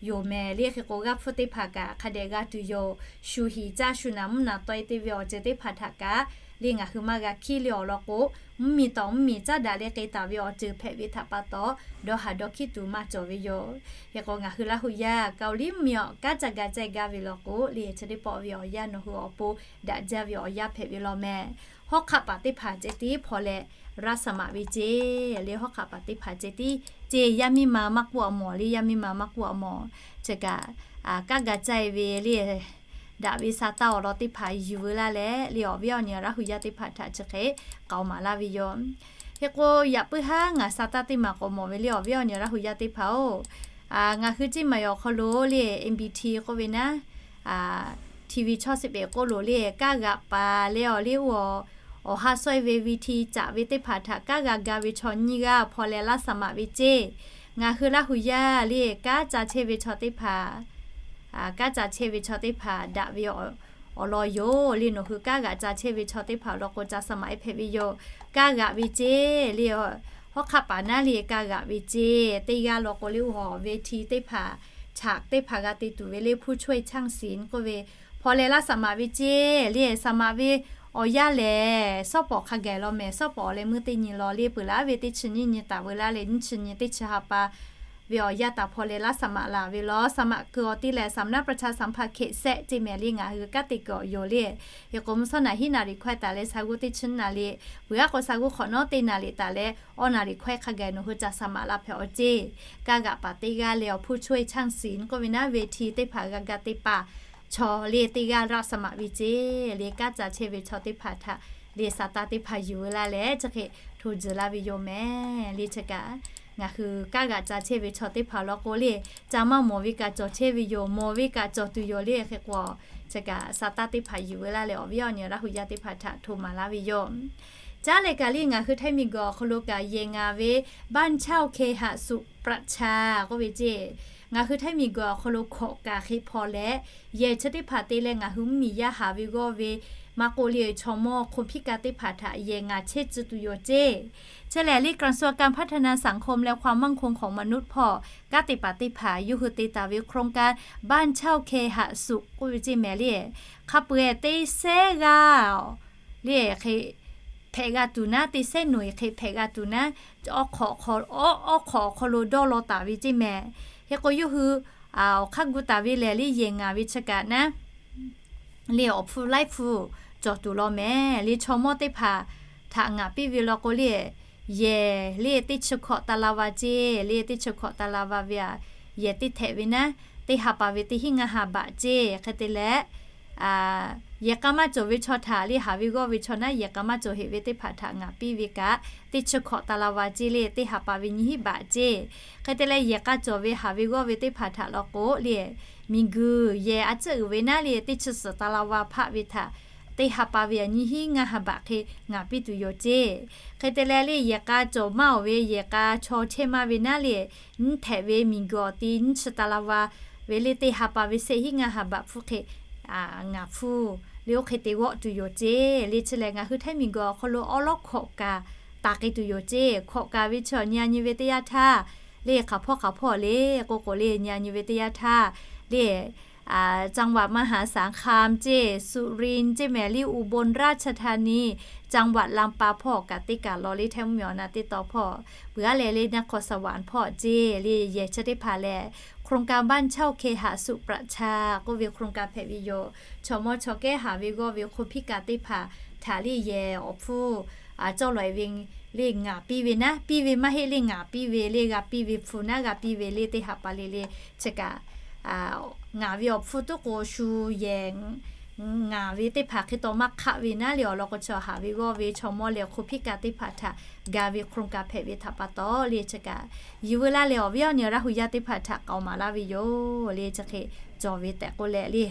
yoˬ mehˍ le. Hk'e k'o, g'aˇ hpfuhˇ teˇ hpaˍ kaꞈ hk'a dehꞈ g'a tuˬ yoˬ. Shu hiˍ caˇ shu naˍ mvuhˇ naˍ tawˆ e te ve awˬ ceuˬ teˇ hpaˍ htaꞈ kaꞈ le, ngaˬ hui maˇ g'a hkiˉ le awˬ lawn k'o, mvuhˇmiˬ tawˍ mvuhˇmiˬ caˉ daꞈ leh k'ai taˍ ve awˬ ceuˬ hpehꞈ ve htaꞈ pa taw, dawˇ haˍ dawˇ hkiˉ tuˬ maˇ cawˬ ve yoˬ. Hk'e k'o, ngaˬ hui Laˇ hu yaˇ Kaoˍliˇ mvuhˇmiˬ awˬ kanˉ ca ga caˇ e gaˇ ve law k'o le, chi teˇ pawˆ ve awˬ yanˇ nawˬ hui awˬ pon daꞈ jaˇ ve awˬ yanˇ hpehꞈ ve law mehˍ. Hawˉ hk'aˆ paˍ teˇ hpaˍ ceh tiˉ hpaw leh laˇ saˍ maꞈ ve ceˇ le. Hawˉ hk'aˆ paˍ teˇ hpaˍ ceh tiˉ ceˇ. Yaˇ miˇ ma maˇ k'oˆ a mawˬ le, yaˇ miˇ ma maˇ k'oˆ a mawˬ. Chi kaꞈ, a, kanˉ ga caˇ e ve le, daꞈ ve sa taˇ awˬ lawn teˇ hpaˍ yuˬ veu laˇ leh le, awˬ viˉ awˬ nyi Laˇ hu yaˇ teˇ hpaˍ htaꞈ chi hk'e k'aoˍ maˍ laˇ ve yoˬ. Hk'e k'o, yaꞈ puiˉ haˉ ngaˬ sa taˇ teˇ maˬ k'awꞈ mawˬ ve le, awˬ viˉ awˬ nyi Laˇ hu yaˇ teˇ hpaˍ-oˬ, a, ngaˬ hui Ciˇ maˬ awˬ hk'aw lo le, M B T k'oˆ ve naˉ, a, T V chawˇ shiˍ peˍ k'oˆ lo le, kanˉ g'aꞈ paˍ leh awˬ le, oˇ awˬ, awˬ ha sawehˇ ve V T caꞈ ve teˇ hpaˍ htaꞈ kanˉ g'a ga ve chaw nyiˇ g'aˇ hpaw leh laˇ saˍ maꞈ ve ceˇ. Ngaˬ hui Laˇ hu yaˇ le, kanˉ ca chehˇ ve chaw teˇ hpaˍ, a, kanˉ ca chehˇ ve chaw teˇ hpaˍ daꞈ ve awˬ lawn yoˬ le. Nawˬ hui kanˉ g'aꞈ ca chehˇ ve chaw teˇ hpaˍ law k'o, ca saˍ maꞈ e hpehꞈ ve yoˬ. Kanˉ g'aꞈ ve ceˇ le, hawˉ hk'aˆ paˍ naˉ le kanˉ g'aꞈ ve ceˇ. Teˇ g'aˇ law k'o le, oˇ ve hti teˇ hpaˍ, chaꞈ teˇ hpaˍ g'a te tuˬ ve le, ผู้ช่วยช่างศิลป์ k'oˆ ve, hpaw leh laˇ saˍ maꞈ ve ceˇ le. Saˍ maꞈ ve awˬ yanˇ lehˬ, sawˉ pawˍ hk'a gaˬ law mehˍ. Sawˉ pawˍ leh meuˇ teˇ nyi law le, peuˬ laˇ ve teˇ chi nyiˇ nyi taˍ veu laˇ leh, nyiˇ chi nyi teˇ chi ha pa ve awˬ yanˇ taˍ hpaw leh laˇ saˍ maꞈ laˬ ve law. Saˍ maꞈ kuiˬ awˬ te lehˬ, สำนักประชาสัมพันธ์เขต แซะ ceˇ mehˍ le. Ngaˬ hui kanˉ te kuiˬ awˬ yoˬ le. Hk'e k'o, mvuhˇ shawˉ naˍ hiˉ naˍ riˍ hkawehˇ taˍ leh sa g'uˇ teˇ chi naˍ riˍ, peuˬ aˉ k'o sa g'uˇ hk'awꞈ nawˉ teˇ naˍ riˍ taˍ leh, awˇ naˍ riˍ hkawehˇ hk'a gaˬ nawˬ hui ca saˍ maꞈ laˇ hpehꞈ awˬ ceˇ. Kanˉ g'aꞈ paˍ teˇ g'aˇ leh awˬ ผู้ช่วยช่างศิลป์ k'oˆ ve naˉ, ve hti teˇ hpaˍ g'a ga te paˍ chaw le teˇ g'aˇ laˇ saˍ maꞈ ve ceˇ le. Kanˉ ca chehˇ ve chaw teˇ hpaˍ htaꞈ le sa taˇ teˇ hpaˍ yuˬ veu laˇ leh, chi hk'e hto tzuhˬ laˇ ve yoˬ mehˍ le. Chi kaꞈ ngaˬ hui kanˉ g'aꞈ ca chehˇ ve chaw teˇ hpaˍ law k'o le, ca maˇ mawˬ ve kaꞈ cawˬ chehˇ ve yoˬ, mawˬ ve kaꞈ cawˬ tuˬ yoˬ le. Hk'e k'o, chi kaꞈ sa taˇ teˇ hpaˍ yuˬ veu laˇ leh, awˬ viˉ awˬ nyi Laˇ hu yaˇ teˇ hpaˍ htaꞈ hto maˍ laˇ ve yoˬ. Caˉ leh kaꞈ le, ngaˬ hui Htaiˇ miˬguiˬ awˬ hk'aw lo kaꞈ yehˬ ngaˍ ve บ้านเช่าเคหะสุขประชา k'oˆ ve ceˇ. Ngaˬ hui Htaiˇ miˬguiˬ awˬ hk'aw lo hkawꞈ kaꞈ hk'e hpaw leh, yehˬ chi teˇ hpaˍ te leh ngaˬ hui mvuhˇmiˬ yaˇ haˍ ve g'awˇ ve maˇ k'oˆ le, chaw mawˇ hk'oˆ hpiˇ kaˇ teˇ hpaˍ htaꞈ yehˬ ngaˍ chehˇ tcuh tuˬ yoˬ ceˇ. Chi lehˬ le, กระทรวงการพัฒนาสังคมและความมั่นคงของมนุษย์ hpawˇ kanˉ te paˍ teˇ hpaˍ yawˇ hui te taˍ ve โครงการบ้านเช่าเคหะสุข k'oˆ ve ceˇ mehˍ le. Hk'a peu-eˬ teˇ sehˉ g'aˇ le hk'e hpehꞈ g'a tuˬ naˉ, teˇ sehˉ nawˬ e hk'e hpehꞈ g'a tuˬ naˉ, awˬ hk'awꞈ awˬ hk'aw lo dawˇ law taˍ ve ceˇ mehˍ. Hk'e k'o, yawˇ hui awˬ hk'aˇ gu taˍ ve lehˬ le, yehˬ ngaˍ ve chi kaꞈ naˉ le, awˬ hpfuhˇ laiˉ hpfuhˇ cawˬ tuˬ law mehˍ le. Chaw mawˇ teˇ hpaˍ htaꞈ ngaˍ piˇ ve law k'o le, yehˬ le teˇ chi hkawꞈ ตารางวา ceˇ le, teˇ chi hkawꞈ ตารางวา ve aꞈ, yehˬ teˇ htehꞈ ve naˉ, teˇ ha pa ve teˇ hinˉ ngaˇ ha baꞈ ceˇ. Hk'e te leh, yehˬ k'a maˇ cawˬ ve chaw htaꞈ le, haˍ ve g'awˇ ve chaw naˉ yehˬ k'a maˇ cawˬ heꞈ ve teˇ hpaˍ htaꞈ ngaˍ piˇ ve kaꞈ, teˇ chi hkawꞈ ตารางวา ceˇ le, teˇ ha pa ve nyiˇ hinˉ baꞈ ceˇ. Hk'e te leh, yehˬ k'a cawˬ ve haˍ ve g'awˇ ve teˇ hpaˍ htaꞈ law k'o le, miˬguiˬ yehˬ a ciˉ uiˍ ve naˉ le, teˇ chi suhˍ ตารางวา hpaˆ ve htaꞈ teˇ ha pa ve aꞈ nyiˇ hinˉ ngaˇ ha baꞈ hk'e ngaˍ piˇ tuˬ yoˬ ceˇ. Hk'e te leh le, yehˬ k'a cawˬ maˇ awˬ ve yehˬ k'a chaw chehˇ maˇ ve naˉ le, nyiˇ htehꞈ ve miˬguiˬ awˬ ti nyiˇ chi ตารางวา ve le, teˇ ha pa ve shehˆ hinˉ ngaˇ ha baꞈ hpfuhˇ hk'e ngaˍ hpfuhˇ le, oˇ hk'e te g'awˆ tuˬ yoˬ ceˇ le. Chi lehˬ, ngaˬ hui Htaiˇ miˬguiˬ awˬ hk'aw lo awˉ lawˉ hkawꞈ kaꞈ taˍ k'ai tuˬ yoˬ ceˇ. Hkawꞈ kaꞈ ve chi awˬ nyi a nyi ve teˇ yanˇ htaˇ le, hk'aˬ hpawˇ hk'aˬ hpawˇ le k'oˆ k'o le, nyi a nyi ve teˇ yanˇ htaˇ le, จังหวัดมหาสารคาม ceˇ, Surin ceˇ mehˍ le, อุบลราชธานี, จังหวัดลำปาง hpawˇ kaꞈ teˇ kaˬ law le, Htaiˇ mvuhˇmiˬ awˬ na teˇ taw hpawˇ, peuˬ aˉ leh le, นครสวรรค์ hpawˇ ceˇ le. Yehˬ chi teˇ hpaˍ lehˬ, โครงการบ้านเช่าเคหะสุขประชา k'oˆ ve โครงการ hpehꞈ ve yoˬ. Chaw mawˇ chaw kehˉ haˍ ve g'awˇ ve hk'oˆ hpiˇ kaꞈ teˇ hpaˍ htaꞈ le yehˬ awˬ hpfuhˇ cawˇ lawˬ e ve le ngaˍ piˇ ve naˉ, piˇ ve maˇ heˆ le ngaˍ piˇ ve le, g'a piˇ ve hpfuhˇ naˉ g'a piˇ ve le, teˇ ha pa le le, chi kaꞈ ngaˍ ve awˬ hpfuhˇ tuˉ k'o shu yehˬ ngaˍ ve teˇ hpaˍ hk'e taw maˇ hk'aˆ ve naˉ le, awˬ lawn k'o chaw haˍ ve g'awˇ ve chaw mawˇ leh hk'oˆ hpiˇ kaꞈ teˇ hpaˍ htaꞈ ga ve โครงการ hpehꞈ ve htaꞈ pa taw le, chi kaꞈ yiˬ veu laˇ leh awˬ viˉ awˬ nyi Laˇ hu yaˇ teˇ hpaˍ htaꞈ k'aoˍ maˍ laˇ ve yoˬ le. Chi hk'e cawˬ ve tehꞈ k'oˆ leh le,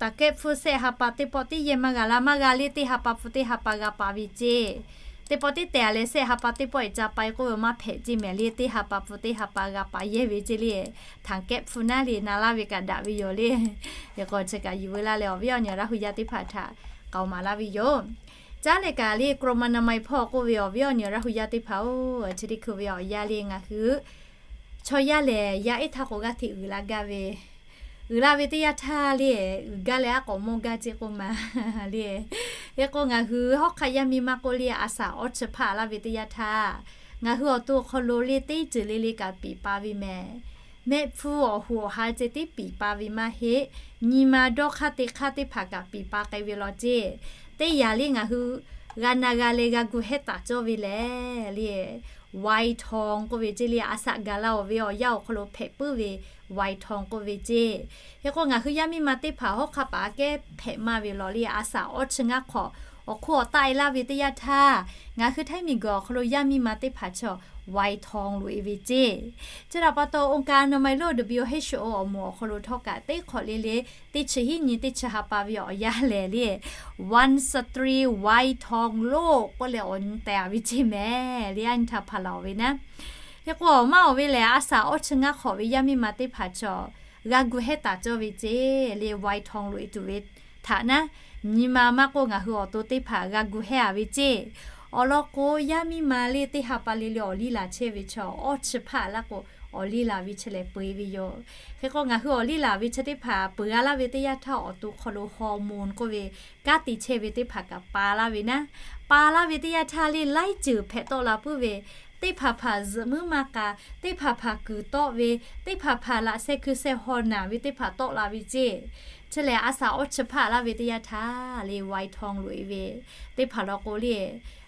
taˍ kehˉ hpfuhˇ shehˆ ha pa teˇ pawˆ tiˉ yehˬ maˇ g'a laˇ, maˇ g'a le, teˇ ha pa hpu teˇ ha pa g'a pa ve ceˇ. Teˇ pawˆ tiˉ tehꞈ a leh shehˆ ha pa teˇ pawˆ e ca pa e k'oˆ ve maˇ hpehꞈ ceˇ mehˍ le, teˇ ha pa hpu teˇ ha pa g'a pa yehˇ ve ceˇ le. Taˍ kehˉ hpfuhˇ naˉ le na laˇ ve kaꞈ daꞈ ve yoˬ le. Hk'e k'o chi kaꞈ yiˬ veu laˇ leh awˬ viˉ awˬ nyi Laˇ hu yaˇ teˇ hpaˍ htaꞈ k'aoˍ maˍ laˇ ve yoˬ. Caˉ leh kaꞈ le กรมอนามัย hpawˇ k'oˆ ve awˬ viˉ awˬ nyi Laˇ hu yaˇ teˇ hpaˍ-oˬ, chi teˇ hkui ve awˬ yanˇ le ngaˬ hui chaw yaˇ lehˬ yaˇ ehˉ htaˇ k'o g'aˇ hteꞈ uiˍ la gaˇ ve, uiˍ la ve teˇ yanˇ htaˇ le, uiˍ gaˇ leh aˉ k'awꞈ mawˇ gaˇ ceˇ k'oˆ ma le. Hk'e k'o ngaˬ hui hawˉ hk'aˆ yaˇ miˇ ma k'oˆ le, a shaꞈ awˉ chi hpaˆ laˇ ve teˇ yanˇ htaˇ, ngaˬ hui awˬ to awˬ hk'aw lo le teˇ ceuˬ le le kaꞈ piˍ pa ve mehˍ. Mehˆ hpfuhˇ awˬ hoꞈ awˬ ha ceh tiˉ piˍ pa ve maˇ heˆ. Nyi ma dawˇ hk'aˇ te hk'aˇ teˇ hpaˍ kaꞈ piˍ pa k'ai ve law ceˇ. Teˇ yanˇ le ngaˬ hui g'a na g'a leh g'a gu hehˉ taˍ cawˇ ve lehˬ le, ไวน์ทอง k'oˆ ve ceˇ le, a shaꞈ gaˬ la-oˬ ve awˬ yanˇ awˬ hk'aw lo hpehꞈ puiˉ ve ไวน์ทอง k'oˆ ve ceˇ. Hk'e k'o ngaˬ hui yaˇ miˇ ma teˇ hpaˍ hawˉ hk'aˆ paˍ aꞈ kehˉ hpehꞈ maˇ ve law le, a shaꞈ awˉ chi ngaˇ hk'awꞈ awˬ hk'oˆ awˬ taˆ e laˇ ve teˇ yanˇ htaˇ, ngaˬ hui Htaiˇ miˬguiˬ awˬ hk'aw lo yaˇ miˇ ma teˇ hpaˍ chaw ไวน์ทอง loꞈ e ve ceˇ. Chi htaꞈ pa taw องค์การอนามัยโลก WHO awˬ moˍ awˬ hk'aw lo htawˇ kaꞈ teˇ hk'awꞈ le le, teˇ chi hiˉ nyi teˇ chi ha pa ve awˬ yanˇ lehˬ le, วันสตรีไวน์ทองโลก k'oˆ leh awˬ nyi teh a ve ceˇ mehˍ le, a nyi htaꞈ hpaˍ laˬ-oˬ ve naˉ. Hk'e k'o awˬ maˇ awˬ ve lehˬ, a shaꞈ awˉ chi ngaˇ hk'awꞈ ve yaˇ miˇ ma teˇ hpaˍ chaw g'a gu hehˉ taˍ cawˇ ve ceˇ le, ไวน์ทอง loꞈ e tuˬ ve htaꞈ naˉ, nyi ma maˇ k'oˆ ngaˬ hui awˬ to teˇ hpaˍ g'a gu hehˉ a ve ceˇ. Awˬ lawn k'o, yaˇ miˇ ma le teˇ ha pa le le awˬ liˇ laˬ chehˇ ve chaw awˇ chi hpaˆ laˇ k'o, awˬ liˇ laˬ ve chi lehˬ peu e ve yoˬ. Hk'e k'o ngaˬ hui awˬ liˇ laˬ ve chi teˇ hpaˍ peu g'a laˇ ve teˇ yanˇ htaˇ, awˬ to hk'aw lo hormone k'oˆ ve kanˉ te chehˇ ve teˇ hpaˍ kaꞈ pa laˇ ve naˉ, pa laˇ ve teˇ yanˇ htaˇ le laiˉ ceuˬ hpehꞈ tawˆ la puiˉ ve, teˇ hpaˍ hpaˍ zuhꞈ muiˉ maˇ k'a, teˇ hpaˍ hpaˍ kuiˬ tawˆ ve, teˇ hpaˍ hpaˍ laꞈ sheh hkui sheh haw naˬ ve teˇ hpaˍ tawˆ la ve ceˇ. Chi lehˬ, a shaꞈ awˇ chi hpaˆ laˇ ve teˇ yanˇ htaˇ le ไวน์ทอง loꞈ e ve teˇ hpaˍ law k'o le,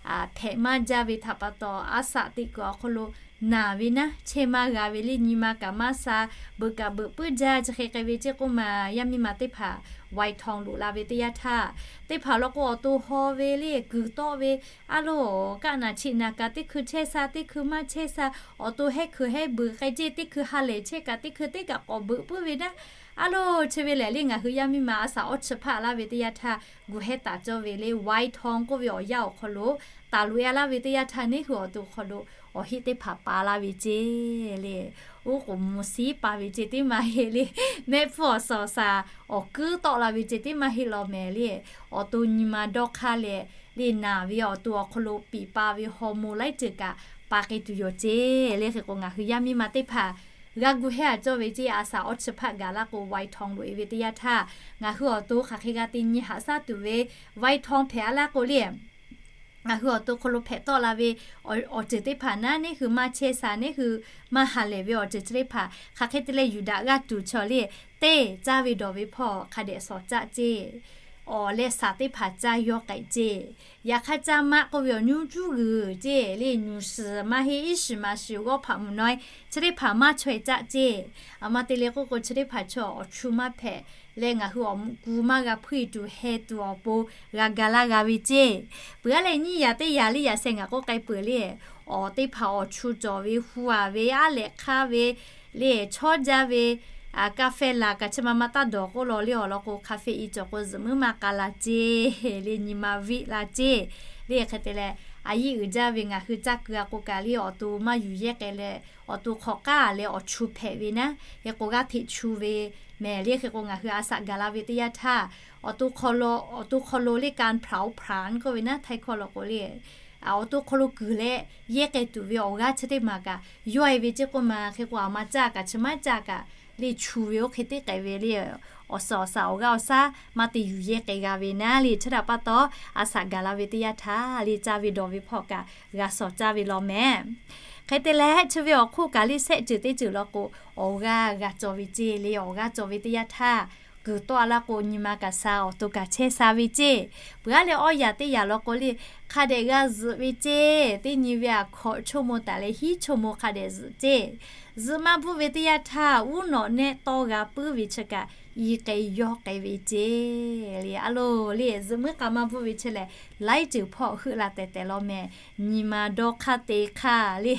hpehꞈ maˇ jaˇ ve htaꞈ pa taw, a shaꞈ teꞈ kuiˬ awˬ hk'aw lo naˬ ve naˉ, chehˇ maˇ g'a ve le, nyi ma kaꞈ maˇ sha, beuꞈ kaꞈ beuꞈ puiˉ jaˇ, chi hk'e k'ai ve ceˇ k'oˆ ma, yaˇ miˇ ma teˇ hpaˍ ไวน์ทอง loꞈ la ve teˇ yanˇ htaˇ, teˇ hpaˍ law k'o awˬ to haw ve le, kuiˬ tawˆ ve, a loˬ, kaˆ naˬ cheꞈ naˬ kaꞈ teˇ hkui chehˇ sha, teˇ hkui maˇ chehˇ sha, awˬ to hehˉ hkui hehˉ beuꞈ k'ai ceˇ, teˇ hkui ha lehˬ chehˇ kaꞈ teˇ hkui teˇ kaꞈ k'awꞈ beuꞈ puiˉ ve naˉ. A loˬ, chi ve lehˬ le ngaˬ hui yaˇ miˇ ma a shaꞈ awˇ chi hpaˆ laˇ ve teˇ yanˇ htaˇ gu hehˉ taˍ cawˇ ve le, ไวน์ทอง k'oˆ ve awˬ yanˇ awˬ hk'aw lo taˍ loꞈ e a laˇ ve teˇ yanˇ htaˇ, neˇ hui awˬ to hk'aw lo awˬ heˆ teˇ hpaˍ pa laˇ ve ceˇ le. Oˇ k'oˍ mvuh shiˉ pa ve ceˇ teˇ maˇ heˆ le. Mehˆ hpfuhˇ awˬ suhˍ awˬ shaˍ awˬ kuiˉ tawˆ la ve ceˇ teˇ maˇ heˆ law mehˍ le. Awˬ to nyi ma dawˇ hk'aˇ leh le naˬ ve awˬ to awˬ hk'aw lo piˍ pa ve hormone laiˉ ceuˬ kaꞈ pa k'ai tuˬ yoˬ ceˇ le. Hk'e k'o ngaˬ hui yaˇ miˇ ma teˇ hpaˍ g'a gu hehˉ a cawˇ ve ceˇ, a shaꞈ awˇ chi hpaˆ gaˬ laˇ k'o ไวน์ทอง loꞈ e ve teˇ yanˇ htaˇ, ngaˬ hui awˬ to hk'aˬ hk'e g'a te nyi haꞈ shaˉ tuˬ ve ไวน์ทอง hpehꞈ a laˇ k'o le, ngaˬ hui awˬ to hk'aw lo hpehꞈ tawˆ la ve awˬ ceuˬ teˇ hpaˍ naˉ, neˇ hui maˇ chehˇ sha, neˇ hui maˇ ha lehˬ ve awˬ ceuˬ chi teˇ hpaˍ hk'aˬ hk'e te leh yuˬ daꞈ g'aˇ tuˬ chaw le, teˇ caˇ ve dawˬ ve hpawˇ hk'a dehꞈ shawˍ caˆ ceˇ. awˬ leh saˍ teˇ hpaˍ caˇ yaw k'ai ceˇ. Yaꞈ hk'aˇ caˇ maˆ k'oˆ ve awˬ nuˇ cuˉ g'uiˬ ceˇ le, nyuˬ shiˍ maˇ heˆ, iˉ shiˍ maˍ shiˍ g'awˇ hpaꞈ mvuhˬ naweh chi teˇ hpaˍ maˇ chaweh caˆ ceˇ. Aˬ ma te le k'oˆ k'o, chi teˇ hpaˍ chaw awˬ chu maˇ hpehꞈ leh ngaˬ hui awˬ muꞈ ku maˇ g'a hpuiˇ tuˬ heh tuˬ awˬ pon g'a ga laˇ g'a ve ceˇ. Peuˬ aˉ leh nyiˇ yaꞈ teˇ yaꞈ le yaꞈ sheh ngaˬ k'oˆ k'ai peuˬ le, awˬ teˇ hpaˍ awˬ chu cawˬ ve, hu aˍ ve, aˉ lehꞈ hk'aˇ ve le, chawˇ jaˇ ve, ka feh laˬ kaꞈ chi ma ma taˇ dawˬ k'oˆ law le, awˬ lawn k'o, ka feh i cawˬ k'o zuhꞈ muiˉ maˇ k'a la ceˇ le, nyi ma viˆ la ceˇ le. Hk'e te leh, a yiˇ uiˍ jaˇ ve ngaˬ hui caˇ keu a k'o kaꞈ le, awˬ to maˇ yuˬ yehˇ k'ai leh, awˬ to hk'awꞈ k'aˉ leh awˬ chu hpehꞈ ve naˉ, hk'e k'o g'aˇ hteꞈ chu ve mehˍ le. Hk'e k'o ngaˬ hui a shaꞈ gaˬ la ve teˇ yanˇ htaˇ, awˬ to hk'aw lo le การเผาผลาญ k'oˆ ve naˉ, htaiˇ hkawˇ law k'o le, awˬ to hk'aw lo kuiˬ leh yehˇ k'ai tuˬ ve awˬ g'aˇ chi teˇ maˬ kaꞈ yawˇ e ve ceˇ k'oˆ ma. Hk'e k'o aˬ ma caˇ kaꞈ chi maˇ caˇ kaꞈ le, chu ve oˇ hk'e teˇ k'ai ve le, awˬ suhˍ awˬ shaˍ awˬ g'aˇ awˬ shaˉ maˇ te yuˬ yehˇ k'ai g'a ve naˉ le. Chi htaꞈ pa taw, a shaꞈ gaˬ la ve teˇ yanˇ htaˇ le, caˇ ve dawˬ ve hpawˇ kaꞈ g'a shawˍ caˇ ve law mehˍ. Hk'e te leh, chi ve awˬ hk'oˆ kaꞈ le, shehˆ ceuˬ teˇ ceuˬ law k'o, awˬ g'aˇ g'a cawˬ ve ceˇ le. Awˬ g'aˇ cawˬ ve teˇ yanˇ htaˇ, kuiˬ tawˆ a laˇ k'o, nyi ma kaꞈ sha, awˬ to kaꞈ chehˇ sha ve ceˇ. Peuˬ aˉ leh awˇ yaꞈ teˇ yaꞈ law k'o le, hk'a dehꞈ g'a zuhꞈ ve ceˇ. Teˇ nyi ve aꞈ hkawꞈ ชั่วโมง taˍ leh hiˉ ชั่วโมง hk'a dehꞈ zuhꞈ ceˇ. Zuhꞈ maˇ bvuhˆ ve teˇ yanˇ htaˇ, uˉ nawꞈ nehˆ tawˇ g'a puiˉ ve chi kaꞈ, i k'ai yawˇ k'ai ve ceˇ le. A lo le, zuhꞈ muiˉ k'a maˇ bvuhˆ ve chi lehˬ, laiˉ ceuˬ hpawˇ heuˆ la tehˬ tehˬ law mehˍ. Nyi ma dawˇ hk'aˇ te hk'aˇ le,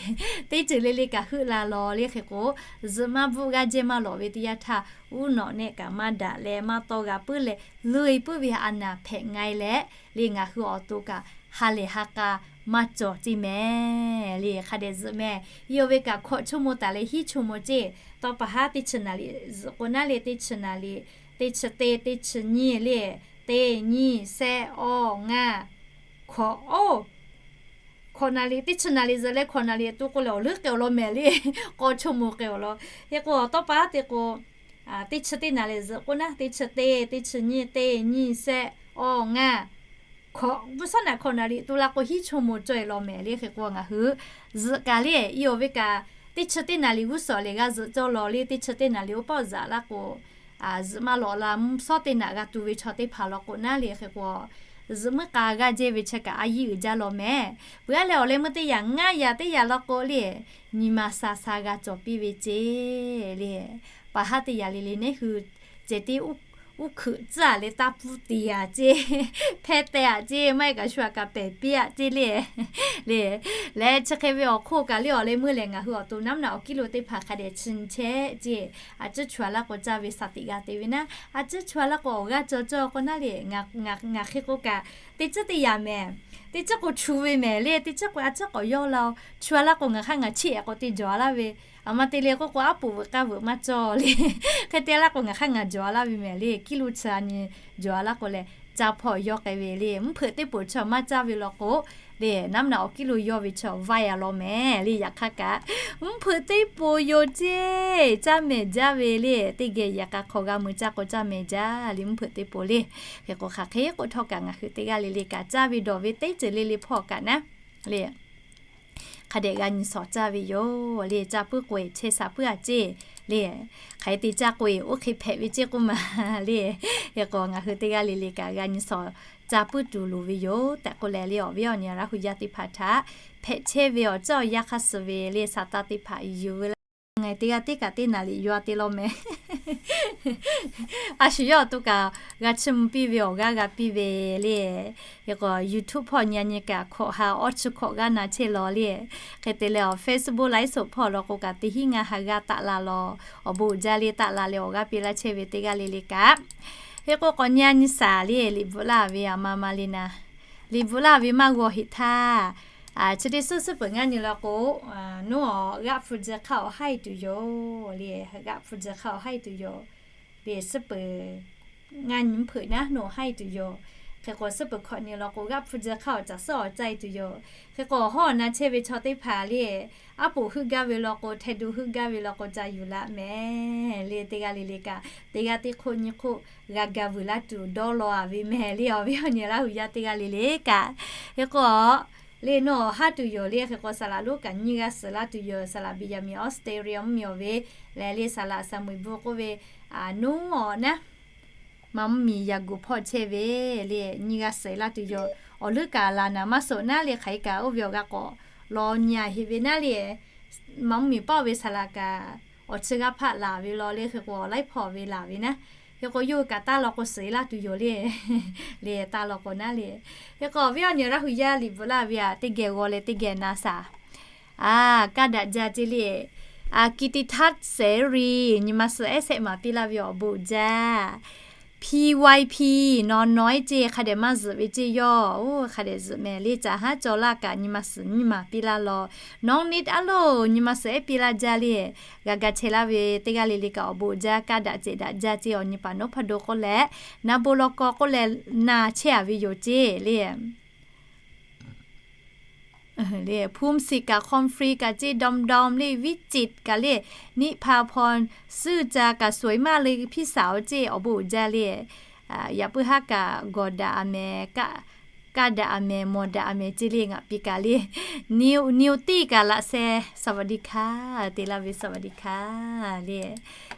teˇ ceuˬ le le kaꞈ heuˆ la law le. Hk'e k'o, zuhꞈ maˇ bvuhˆ g'aˇ jehˇ maˇ lawꞈ ve teˇ yanˇ htaˇ, uˉ nawꞈ nehˆ kaꞈ maˇ daꞈ leh maˇ tawˇ g'a puiˉ leh, loꞈ e puiˉ ve a naˍ hpehꞈ nga e leh le, ngaˬ hui awˬ to kaꞈ ha lehˬ ha k'a maˇ cawˬ ceˇ mehˍ le. Hk'a dehꞈ zuhꞈ mehˍ. Yawˇ ve kaꞈ hkawꞈ ชั่วโมง taˍ leh hiˉ ชั่วโมง ceˇ. Tawˇ pa haˉ teˇ chi naˍ riˍ zuhꞈ k'o naˉ le, teˇ chi naˍ riˍ, teˇ chi teˇ, teˇ chi nyiˇ le, teˇ nyiˇ shehˆ awˇ ngaˇ hkawꞈ oˇ hkawꞈ naˍ riˍ, teˇ chi naˍ riˍ zuhꞈ leh hkawꞈ naˍ riˍ tu k'o lehˬ, awˬ leuˉ k'ai awˬ lawn mehˍ le. K'awˇ ชั่วโมง k'ai awˬ lawn. Hk'e k'o, tawˇ pa haˉ te k'o, teˇ chi teˇ naˍ riˍ zuhꞈ k'o naˉ, teˇ chi teˇ, teˇ chi nyiˇ, teˇ nyiˇ shehˆ awˇ ngaˇ hkawꞈ, bvuhˆ sawˉ naꞈ hkawꞈ naˍ riˍ tu la k'o hiˉ ชั่วโมง cawˇ e law mehˍ le. Hk'e k'o ngaˬ hui zuhꞈ kaꞈ le, i awˬ ve kaꞈ teˇ chi teˇ naˍ riˍ g'uˇ suhˍ lehˬ g'a zuhꞈ cawˇ law le. Teˇ chi teˇ naˍ riˍ oˇ pawˆ zuhꞈ laˇ k'o, zuhꞈ maˇ lawꞈ la, mvuhˇ sawˉ teˇ naꞈ g'a tu ve chaw teˇ hpaˍ law k'o naˉ le. Hk'e k'o, zuhꞈ muiˉ k'a g'aˇ jehˇ ve chi kaꞈ a yiˇ uiˍ jaˇ law mehˍ. Peuˬ aˉ leh awˬ leh meuˇ teˇ yaꞈ ngaˇ yaꞈ teˇ yaꞈ law k'o le, nyi ma sha sha g'a cawˬ piˇ ve ceˇ le. Pa haˉ teˇ yaꞈ le le neˉ hui ceh tiˉ uˉ hkuiꞈ tcuhˉ aꞈ leh taˇ pfuhˇ te aꞈ ceˇ, hpehˇ teh aꞈ ceˇ, maˇ heˆ kaꞈ shu aꞈ kaꞈ pehˬ piˇ aꞈ ceˇ le. Le, leh chi hk'e ve awˬ hk'oˆ kaꞈ le awˬ leh meuˇ lehˬ, ngaˬ hui awˬ to naˉ naꞈ awˬ kiˇ lo teˇ hpaˍ hk'a dehꞈ chi chehˇ ceˇ. A ciˉ chu a laˇ k'o caˇ ve shaˍ tiꞈ g'a te ve naˉ, a ciˉ chu a laˇ k'o awˬ g'aˇ cawˬ cawˬ k'o naˉ le, ngaˬ hk'e k'o kaꞈ teˇ ciˉ teˇ yaꞈ mehˍ. Teˇ ciˉ k'o chu ve mehˍ le, teˇ ciˉ k'o a ciˉ k'awꞈ yawˇ la-o. Chu a laˇ k'o ngaˬ hk'aˇ ngaˬ chiˇ ehˍ k'o te jawˬ a laˇ ve, aˬ ma te le k'oˆ k'o aˉ poꞈ veuꞈ k'aˇ veuꞈ maˇ cawˬ le. Hk'e te laˇ k'o ngaˬ hk'aˇ ngaˬ jawˬ a laˇ ve mehˍ le, kiˇ lo chi a nyi jawˬ a laˇ k'o leh, caˇ hpawˇ yawˇ k'ai ve le. Mvuhˇ hpeuꞈ teˇ poˬ chi maˇ caˇ ve law k'o le, naˉ naꞈ awˬ kiˇ lo yawˇ ve chi vaiˇ a law mehˍ le. Yaꞈ hk'aˇ kaꞈ mvuhˇ hpeuꞈ teˇ poˬ yoˬ ceˇ, caˇ mehˍ jaˇ ve le. Teˇ geh yaꞈ k'a hk'awꞈ g'a mui caˇ k'o caˇ mehˍ jaˇ le, mvuhˇ hpeuꞈ teˇ poˬ le. Hk'e k'o hk'aˬ hk'e k'o htawˇ kaꞈ ngaˬ hui teˇ g'aˇ le le kaꞈ caˇ ve dawˬ ve teˇ ceuˬ le le hpawˇ kaꞈ naˉ le, hk'a dehꞈ g'a nyi shawˍ caˇ ve yoˬ le. Caˇ puiˉ k'o e chehˇ sha puiˉ a ceˇ le. Hk'aˬ hk'e te caˇ k'o e oˇ hk'e hpehꞈ ve ceˇ k'oˆ ma le. Hk'e k'o ngaˬ hui teˇ g'aˇ le le kaꞈ g'a nyi shawˍ caˇ puiˉ tuˬ loˍ ve yoˬ tehꞈ k'oˆ leh le, awˬ viˉ awˬ nyi Laˇ hu yaˇ teˇ hpaˍ htaꞈ hpehꞈ chehˇ ve awˬ ceuˬ awˬ yanˇ hk'aˇ suh ve le, shaˍ taˇ teˇ hpaˍ yuˬ ve laˇ. Ngaˬ hui teˇ g'aˇ tiˉ kaꞈ teˇ naˍ riˍ yaw a te law mehˍ. A shu yawˇ awˬ to kaꞈ g'a chiˇ mvuh piˇ ve awˬ g'aˇ g'a piˇ ve le. Hk'e k'o YouTube hpawˇ nyi a nyi kaꞈ hkawꞈ ha awˇ chi hkawꞈ g'aˇ na chehˇ law le. Hk'e te leh awˬ Facebook ไลฟ์สด hpawˇ law k'o kaꞈ teˇ hinˉ ngaˇ ha g'aˇ taˆ la law. Awˬ bon uiˍ jaˇ le taˆ la leh awˬ g'aˇ piˇ laˇ chehˇ ve teˇ g'aˇ le le kaꞈ. Hk'e k'o k'awꞈ nyi a nyi shaˍ le, liꞈ bvuhꞈ laˇ ve aˬ ma ma le naˍ. Liꞈ bvuhꞈ laˇ ve maˇ g'aw heꞈ htaˇ, chi teˇ suhˉ suhˉ peuˬ ngaˇ nyi law k'o, nawˬ g'aˆ hpu ji hk'aˇ awˬ haiˇ tuˬ yoˬ le. G'aˆ hpu ji hk'aˇ awˬ haiˇ tuˬ yoˬ le. Suhˉ peuˬ ngaˇ nyi mvuhˇ hpeuꞈ naˉ nawˬ haiˇ tuˬ yoˬ. Hk'e k'o suhˉ peuˬ hkawꞈ nyi law k'o g'aˆ hpu ji hk'aˇ awˬ caˬ suhˉ awˬ caiˇ tuˬ yoˬ. Hk'e k'o awˬ hawˉ awˬ na chehˇ ve chaw teˇ hpaˍ le, aˉ poꞈ heuˆ gaˇ ve law k'o, hteh do heuˆ gaˇ ve law k'o ca yuˬ laꞈ mehˍ le. Teˇ g'aˇ le le kaꞈ teˇ g'aˇ teˇ hk'oˆ nyi hk'oˆ g'a ga vuiˬ laˇ tuˬ dawˇ law a ve mehˍ le, awˬ viˉ awˬ nyi Laˇ hu yaˇ teˇ g'aˇ le le kaꞈ. Hk'e k'o le nawˬ haˉ tuˬ yoˬ le. Hk'e k'o saˍ laꞈ lonˉ kaꞈ nyiˇ g'aˇ suhˍ laˇ tuˬ yoˬ. Saˍ laꞈ Benjamin Australia mvuhˇ miˬ awˬ ve lehˬ le, saˍ laꞈ Saˍ muiˍ bon k'oˆ ve, nawˬ awˬ naˉ Maˇ mvuhˇ miˬ yaꞈ guˬ hpawˇ chehˇ ve le, nyi g'a suhˍ laˇ tuˬ yoˬ. Awˬ leuˉ kaꞈ laˬ naˍ maˇ suhˍ naˉ le, hk'aˬ hk'e kaꞈ oˇ ve awˬ g'a k'awꞈ law nyi a heˆ ve naˉ le. Maˇ mvuhˇ miˬ paˇ ve saˍ laꞈ kaꞈ awˬ chi g'aˇ hpaˆ laˬ ve law le, hk'e k'o awˬ laiˉ hpawˇ ve laˬ ve naˉ. Hk'e k'o yawˇ hui kaꞈ taˇ law k'o suhˍ laˇ tuˬ yoˬ le. Le taˇ law k'o naˉ le. Hk'e k'o awˬ viˉ awˬ nyi Laˇ huˍ yaˇ liꞈ bvuhꞈ laˇ ve aꞈ teˇ geh g'aw leh teˇ geh na shaˍ. A, kaˇ daꞈ jaˇ ceˇ le. A, กิตติทัศน์ เสรี nyi ma suhˍ ehˉ shehˆ maˍ piˇ laˇ ve awˬ bon uiˍ jaˇ. P Y P, naw naw ceˇ, hk'a dehꞈ maˇ zuhꞈ ve ceˇ yawˇ. Oˇ, hk'a dehꞈ zuhꞈ mehˍ le, caˍ haˉ caw laˇ kaꞈ nyi ma suhˍ nyiˇ maˍ piˇ laˇ law. Nawˉ niˆ a loˬ, nyi ma suhˍ ehˉ piˇ laˇ jaˇ le. G'a ga chehˇ laˇ ve teˇ g'aˇ le le kaꞈ awˬ bon uiˍ jaˇ, kaˇ daꞈ ceꞈ daꞈ jaˇ ceˇ, awˬ nyi paˍ nawˉ hpaˇ do k'oˆ leh, na bon law k'aw k'oˆ leh na chehˇ a ve yoˬ ceˇ le. Le ภูมิสิทธิ์ kaꞈ คอมฟรี kaꞈ ceˇ ดอมดอม le วิจิตร kaꞈ le นิพาพร ซื่อจา kaꞈ สวยมากเลย พี่สาว ceˇ awˬ bon uiˍ jaˇ le. Yaꞈ puiˉ haˉ kaꞈ gawˬ daꞈ a mehˍ, kaˇ daꞈ a mehˍ, mawˬ daꞈ a mehˍ ceˇ le ngaˬ piˇ kaꞈ le. Niw, niw tiˇ kaꞈ laꞈ sheh สวัสดีค่ะ te laˇ ve สวัสดีค่ะ le.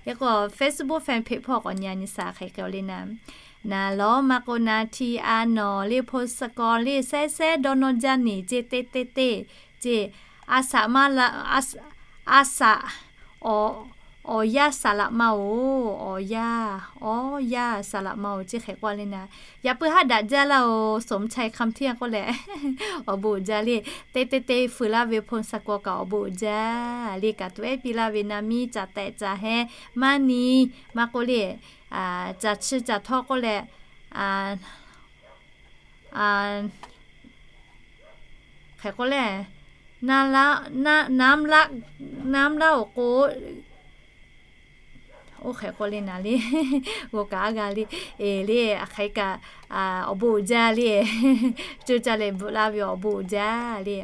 Hk'e k'o Facebook fan page hpawˇ k'awꞈ nyi a nyi shaˍ hk'e k'o le naˉ. Naˍ lawˉ maˇ k'o naˍ, T R nawˬ le, พงศกร le, sehˉ sehˉ dawˇ nawˇ jaˇ neˬ ceˇ teˇ teˇ teˇ ceˇ. A shaꞈ maˇ la, a shaꞈ, awˬ yaˇ saˍ laꞈ ma oˬ, awˬ yaˇ, awˬ yaˇ saˍ laꞈ ma oˬ ceˇ hk'e k'oˆ le naˉ. Yaꞈ puiˉ haˉ daꞈ jaˇ laˇ oˬ, สมชาย คำเที่ยง k'oˆ leh awˬ bon uiˍ jaˇ le. Teˇ teˇ teˇ fuiˍ laˇ ve พงศกร kaꞈ awˬ bon uiˍ jaˇ le, kaꞈ tuˬ ehˉ piˇ laˇ ve naˉ miˇ caˍ tehꞈ caˍ heh maˇ ni maˇ k'oˆ le, caˍ chi caˍ htawˇ k'oˆ leh, hk'e k'oˆ le, naˉ laˇ, naˉ laˇ awˬ k'o, oˇ hk'e k'oˆ le naˉ le, g'aw kaꞈ a g'a le, eˬ le, a hk'e kaꞈ awˬ bon uiˍ jaˇ le, co ca leh bvuhꞈ laˇ ve awˬ bon uiˍ jaˇ le.